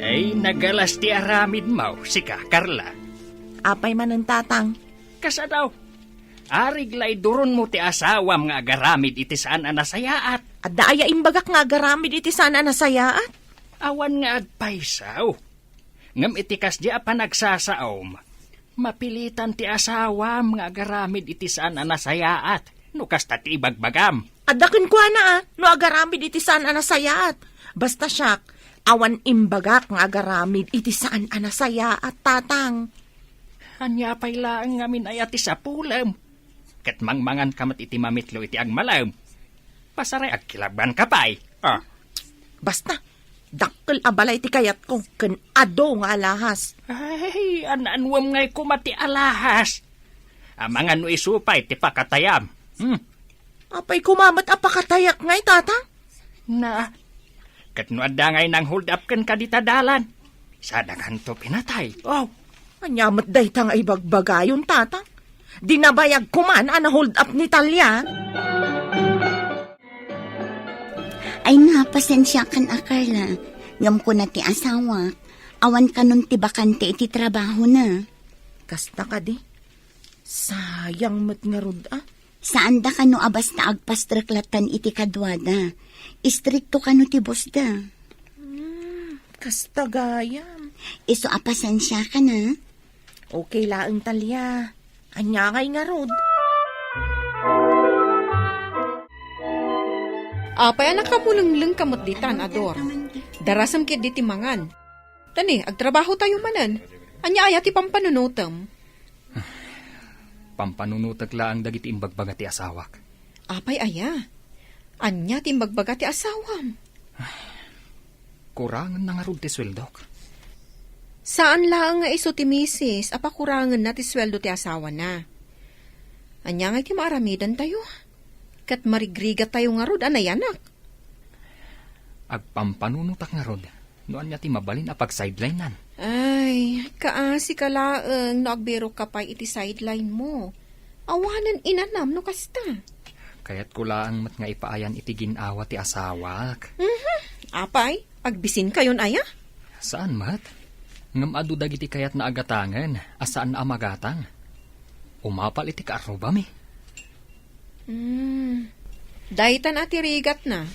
Ay, nagalas ti aramidmo, sika, Carla. Apay manen, Tatang? Kasano? Arig la iduronmo ti asawam nga agaramid iti saan a nasayaat. Adda aya imbagak nga agaramid iti saan a nasayaat? Awan nga agpayso. Ngem iti kasdi a panagsasaom, mapilitan ti asawam nga agaramid iti saan a nasayaat, no kasta ti ibagbagam. Adda kenkuana, a, no agaramid iti saan a nasayaat. Basta siak, awan imbagak nga agaramid iti saan a nasayaat, Tatang. Ania pay laeng ngamin aya ti sapulem? Ket mangmanganka met iti mamitlo iti agmalem. Pasaray agkilabganka pay. Ah. Basta, dakkel a balay ti kayatko ken adu nga alahas. Ay, an-anuem ngay koma ti alahas? Amangan no isu pay ti pakatayam. Hmm. Apay koma met a pakatayak ngay, Tatang? Na, ket no adda ngay nang-hold up kenka dita dalan, saan a kanto pinatay. Oh. Ania met dayta nga ibagbagayon, Tatang? Dinabayag koma a na-hold up ni Talia. Ay na, pasensiakan a, Carla. Ngem kuna ti asawak, awan kanon ti bakante iti trabahona. Kasta kadi? Sayang met ngarud, a. Saanda kano a basta agpastrek lattan iti kaduada. Istrikto kano ti bossda. Hmm, kasta gayam. Isu a pasensiakan, a. Okay laeng, Talia. Ania ngay ngarud? Apay a nakamulenglengka met ditan, Ador? Darasem ketdi ti mangan. Tani, agtrabahotayo manen. Ania aya ti pampanunotem? Pampanunotek laeng dagiti imbagbaga ti asawak. Apay aya? Ania ti imbagbaga ti asawam? Kurangenna ngarud ti sueldok. Saan laeng nga isu ti misis a pakurangenna ti sueldo ti asawana. Ania ngay ti maaramidantayo? Ket marigrigatayo ngarud a nayanak. Agpampanunotak ngarud no ania ti mabalin a pag-sidelinean. Ay, kaasika laeng no agbirokka pay iti sideline mo. Awanen inanam no kasta. Kayatko laeng met nga ipaayan iti gin-awa ti asawak. Mhm. Apay, agbisinkayon aya? Saan met. Ngem adu dagiti kayatna a gatangen a saan a magatang. Umapal iti kaarrubami. Hmm. Daytan a ti rigatna,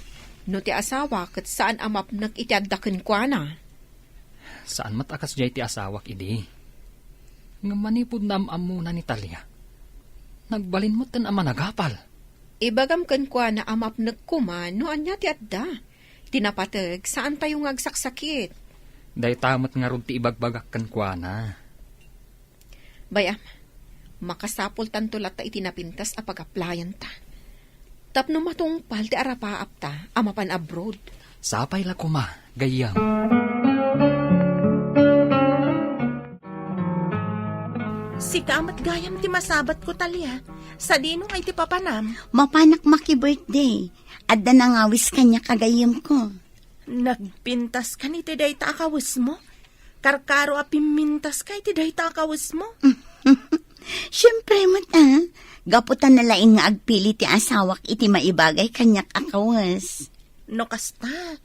no ti asawa ket saan a mapnek iti adda kenkuana. Saan met a kasdiay ti asawak idi. Ngem manipud naam-ammona ni Talia, nagbalin metten a managapal. Ibagam kenkuana a mapnek koma no ania ti adda. Ti napateg, saantayo nga agsaksakit. Dayta met ngarud ti ibagbagak kenkuana. Bay-am, makasapultanto latta iti napintas a pag-applyanta. Tapno matungpal ti arapaapta a mapan abroad. Sapay la koma, gayyem. Sika met gayam ti masabatko, Talia. Sadino ngay ti papanam? Mapanak maki-birthday. Adda nangawis kaniak a gayyemko. Nagpintaska iti dayta a kawesmo? Karkaro a pimmintaska iti dayta a kawesmo? Siempre met, a. Gapu ta nalaing nga agpili ti asawak iti maibagay kaniak a kawes. No kasta,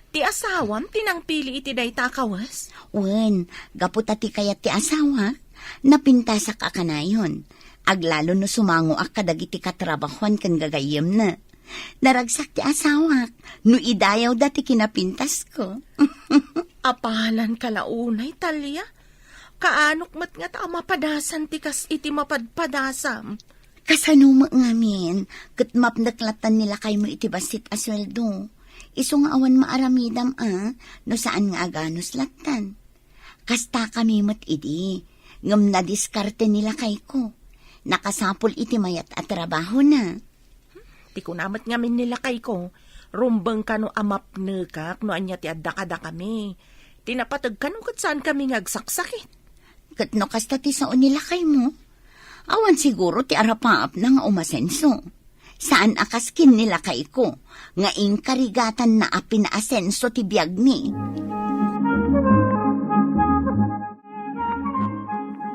ti asawam ti nangpili iti dayta a kawes? Wen, gapu ta ti kayat ti asawak, napintasak a kanayon. Aglalo no sumangoak kadagiti katrabahuan ken gagayyemna. Naragsak ti asawak no idayawda ti kinapintasko. Apalanka la unay, Talia. Kaanok met ngata a mapadasan ti kas iti mapadpadasam? Kasano met ngamin, ket mapnek lattan ni lakaymo iti bassit a sueldo. Isu nga awan maaramidam a, no saan nga aganus lattan. Kastakami met idi, ngem nadiskarte ni lakayko. Nakasapul iti mayat a trabahona. Ti kuna met ngamin ni lakayko, rumbeng kano a mapnekak no ania ti adda kadakami. Ti napateg kano ket saankami nga agsaksakit. Ket no kasta ti sao ni lakaymo, awan siguro ti arapaapna nga umasenso. Saan a kas ken ni lakayko, nga inkarigatanna a pinaasenso ti biagmi.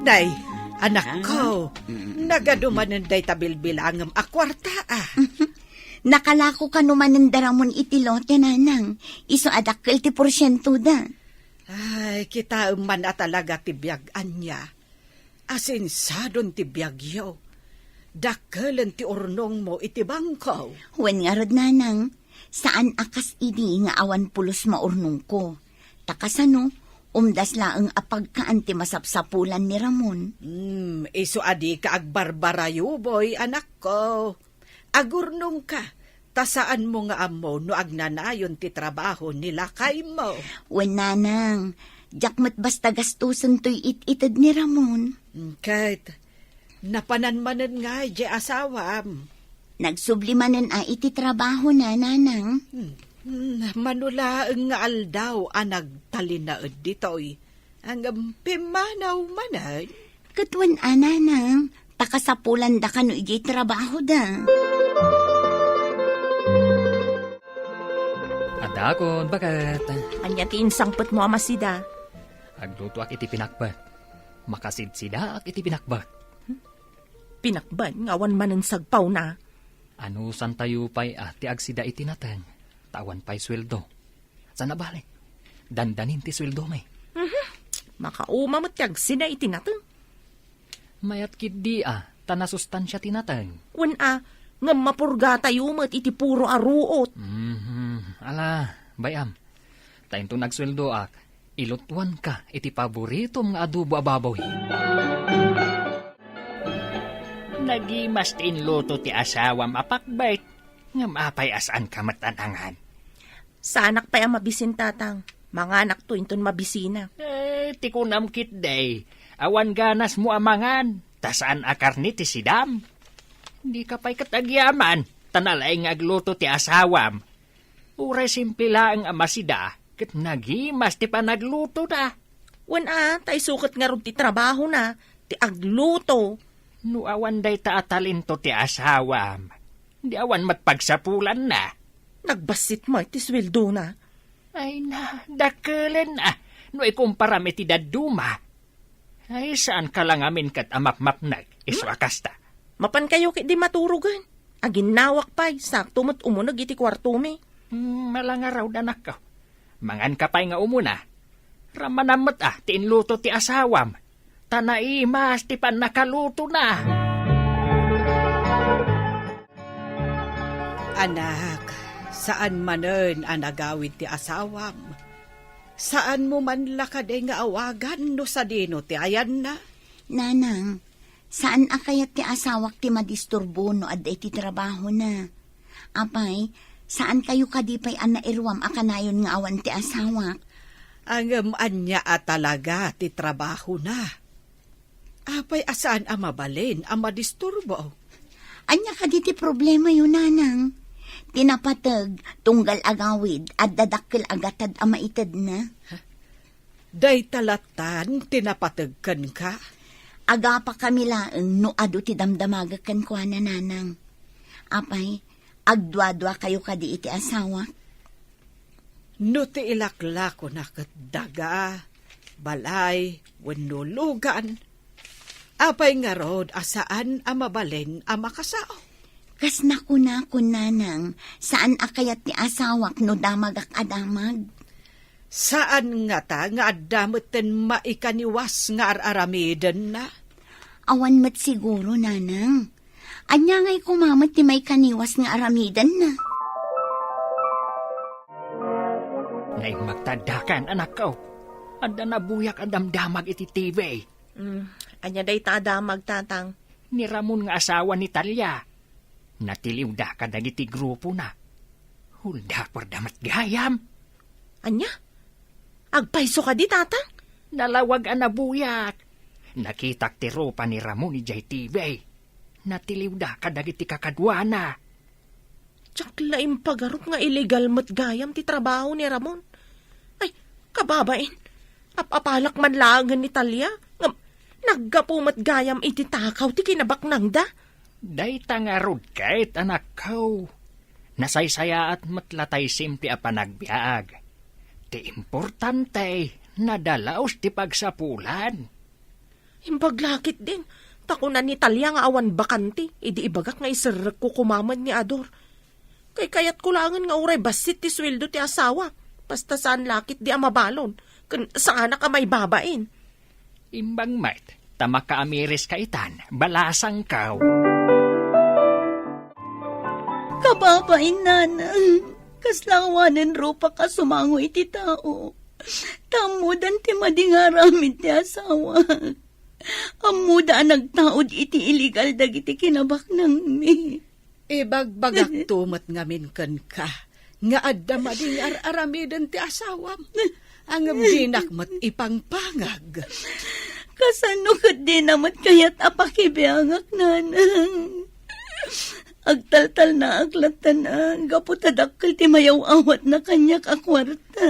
Day, anakko, ah, mm, nagadu manen dayta bilbilangem a kuarta, a. Nakalako kano manen da ramon iti lote, nanang. Isu a dakkel ti porsientoda. Ay, kitaem man a talaga ti biag ania. Asinsadon ti biagyo. Dakkelen ti urnongmo iti bangko. Wen ngarud, nanang, saan a kas idi nga awan pulos maurnongko. Ta kasano, umdas laeng a pagkaan ti masapsapulan ni Ramon. Hmm, isu a dika agbarbarayuboy, anakko. Agurnongka, ta saanmo nga ammo no agnanayon ti trabaho ni lakaymo. Wen, nanang, diak met basta gastusen toy it-ited ni Ramon. Ket, napanan manen nga diay asawam? Nagsubli manen a iti trabahona, nanang. Hmm, hmm, mano laeng nga aldaw a nagtalinaed ditoy. Ngem pimmanaw manen. Ket wen a, nanang, ta kasapulanda kano idiay trabahoda. Adakon, baket. Ania ti insangpetmo a masida? Aglutoak iti pinakbet. Makasidsidaak iti pinakbet. Pinakbet nga awan manen sagpawna. Anusantayo pay a ti agsida iti nateng, ta awan pay sueldo. Saan a bale, dandanin ti sueldomi. Mhm. Makauma met ti agsida iti nateng. Mayat ketdi a, ta nasustansia ti nateng. Wen a, ngem mapurgatayo met iti puro a ruot. Mhm. Ala, bay-am. Ta inton agsueldoak, ilutuanka iti paboritom nga adobo a baboy. Nagimas ti inluto ti asawam a pakbet, ngem apay a saanka met a nangan? Saanak pay a mabisin, tatang. Manganakto inton mabisina. Eh, ti kunam ketdi, awan ganasmo a mangan, ta saan a karne ti sidam. Dika pay ket agyaman, ta nalaing nga agluto ti asawam. Uray simple laeng a masida, ket nagimas ti panaglutona. Wen a, ta isu ket ngarud ti trabahona, ti agluto. No awan dayta a talento ti asawam, di awan met pagsapulanna. Nagbassit met ti sueldona. Ay na, dakkelen a, no ikumparam iti dadduma. Ay, saanka la ngamin ket a mapmapnek, isu a kasta. Mapankayo ketdi maturogen. Aginnawak pay, sakto met umuneg iti kuartomi. Hmm, malangarud, anakko. Manganka pay nga umuna. Rammanam met a ti inluto ti asawam. Ta naimas ti pannakalutona. Anak, saan manen a nagawid ti asawam. Saanmo man la kadi nga awagan no sadino ti ayanna? Nanang, saan a kayat ti asawak ti madisturbo no adda iti trabahona. Apay, saankayo kadi pay a nairuam a kanayon nga awan ti asawak? Ngem ania a talaga ti trabahona? Apay a saan a mabalin a madisturbo? Ania kadi ti problemayo, nanang? Ti napateg, tunggal agawid, adda dakkel a gatad a maitedna. Dayta lattan ti napateg kenka? Agapakami laeng no adu ti damdamagek kenkuana, nanang. Apay, agduaduakayo kadi iti asawak? No ti ilaklakona ket daga, balay, wenno lugan, apay ngarud a saan a mabalin a makasao? Kas nakunakon, nanang, saan a kayat ti asawak no damagak a damag? Saan ngata nga adda metten maikaniwas nga ar-aramidenna? Awan met siguro, nanang. Ania ngay koma met ti maikaniwas nga aramidenna? Naimbag ta addakan, anakko. Adda nabuyak a damdamag iti T V. Mm, ania dayta a damag, tatang? Ni Ramon nga asawa ni Talia. Natiliwda kadagiti grupona. Huldaperda met gayam. Ania? Agpayso kadi, tatang? Nalawag a nabuyak. Nakitak ti rupa ni Ramon idiay T V. Natiliwda kadagiti kakaduana. Diak la impagarup nga illegal met gayam ti trabaho ni Ramon. Ay, kababain. Ap-apalak man laengen ni Talia. Ngem, naggapu met gayam iti takaw ti kinabaknangda. Dayta ngarud ket, anakko. Nasaysayaat met la tay simple a panagbiag. Ti importante, nadalaos ti pagsapulan. Imbag la ketdin, ta kuna ni Talia nga awan bakante, idi ibagak nga iserrekko koma met ni Ador. Kaykayatko laengen nga uray bassit ti sueldo ti asawa, basta saan la ketdi a mabalon, ken saanak a maibabain. Imbag met, Ta makaamiriska itan, balasangko. Kababain, nanang, kasla awanen rupak a sumango iti tao. Ta ammodan ti madi nga aramid ti asawak. Ammoda a nagtaud iti iligal dagiti kinabaknangmi. Ibagbagakto met ngamin kenka nga adda madi nga ar-aramiden ti asawam. Ngem dinak met ipangpangag. Kasano ket dina met kayat a pakibiangak, nanang? Agtaltalnaak latta, nanang, gapu ta dakkel ti mayaw-awatna kaniak a kuarta.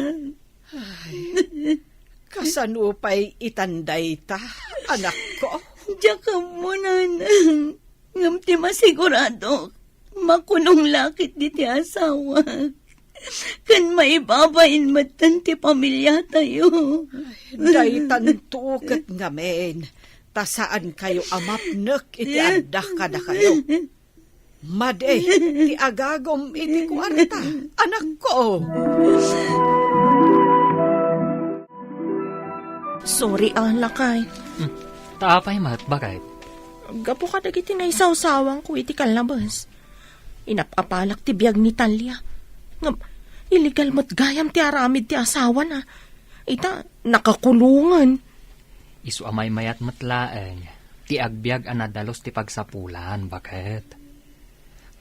Ay, kasano pay itan dayta, anakko? Diak ammo, nanang. Ngem ti masigurado, makunong la ketdi ti asawak. Ken maibabain metten ti pamiliatayo. Daytanto ket ngamin, ta saankayo a mapnek iti adda kadakayo. Madi ti agagum iti kuarta, anakko. Sorry, a, lakay. Hmm. Ta apay met, baket? Gapu kadagiti naisawsawanko iti kallabes. Inap-apalak ti biag ni Talia. Ngem, iligal met gayam ti aramid ti asawana. Ita, nakakulongen. Isu a maymayat met laeng ti agbiag a nadalus ti pagsapulan, baket.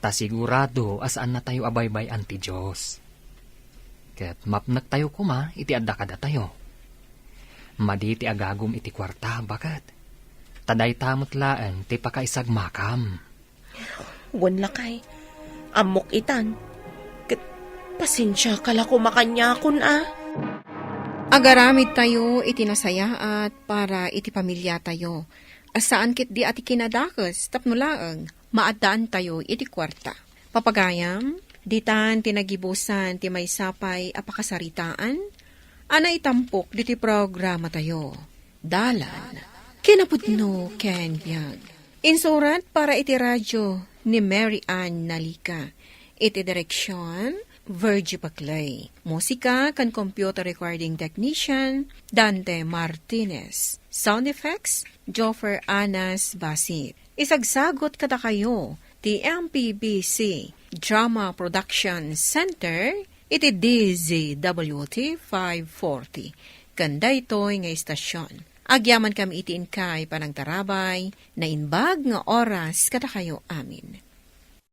Ta sigurado a saannatayo a baybay-an ti Dios. Ket mapnektayo koma iti adda kadatayo. Madi ti agagum iti kuarta, baket. Ta dayta met laeng ti pakaisagmakam. Wen, lakay, ammok itan. Ket pasensiaka la koma kaniakon, a. Agaramidtayo iti nasayaat para iti pamiliatayo, a saan ketdi a ti kinadakes tapno laeng maaddaantayo iti kuarta. Papagayam, ditan ti nagibusan ti maysa pay a pakasaritaan a naitampok ditoy programatayo, Dalan, Kinapudno ken Biag. Insurat para iti radio ni Mary Ann Nalica. Iti direksion, Virgie Paclay. Musika ken computer recording technician, Dante Martinez. Sound effects, Joffer Anas Basit. Isagsagut kadakayo ti M P B C Drama Production Center iti D Z W T five forty. Ken daytoy nga istasyon, agyamankami iti inkay panangtarabay, naimbag nga oras kadakayo amin.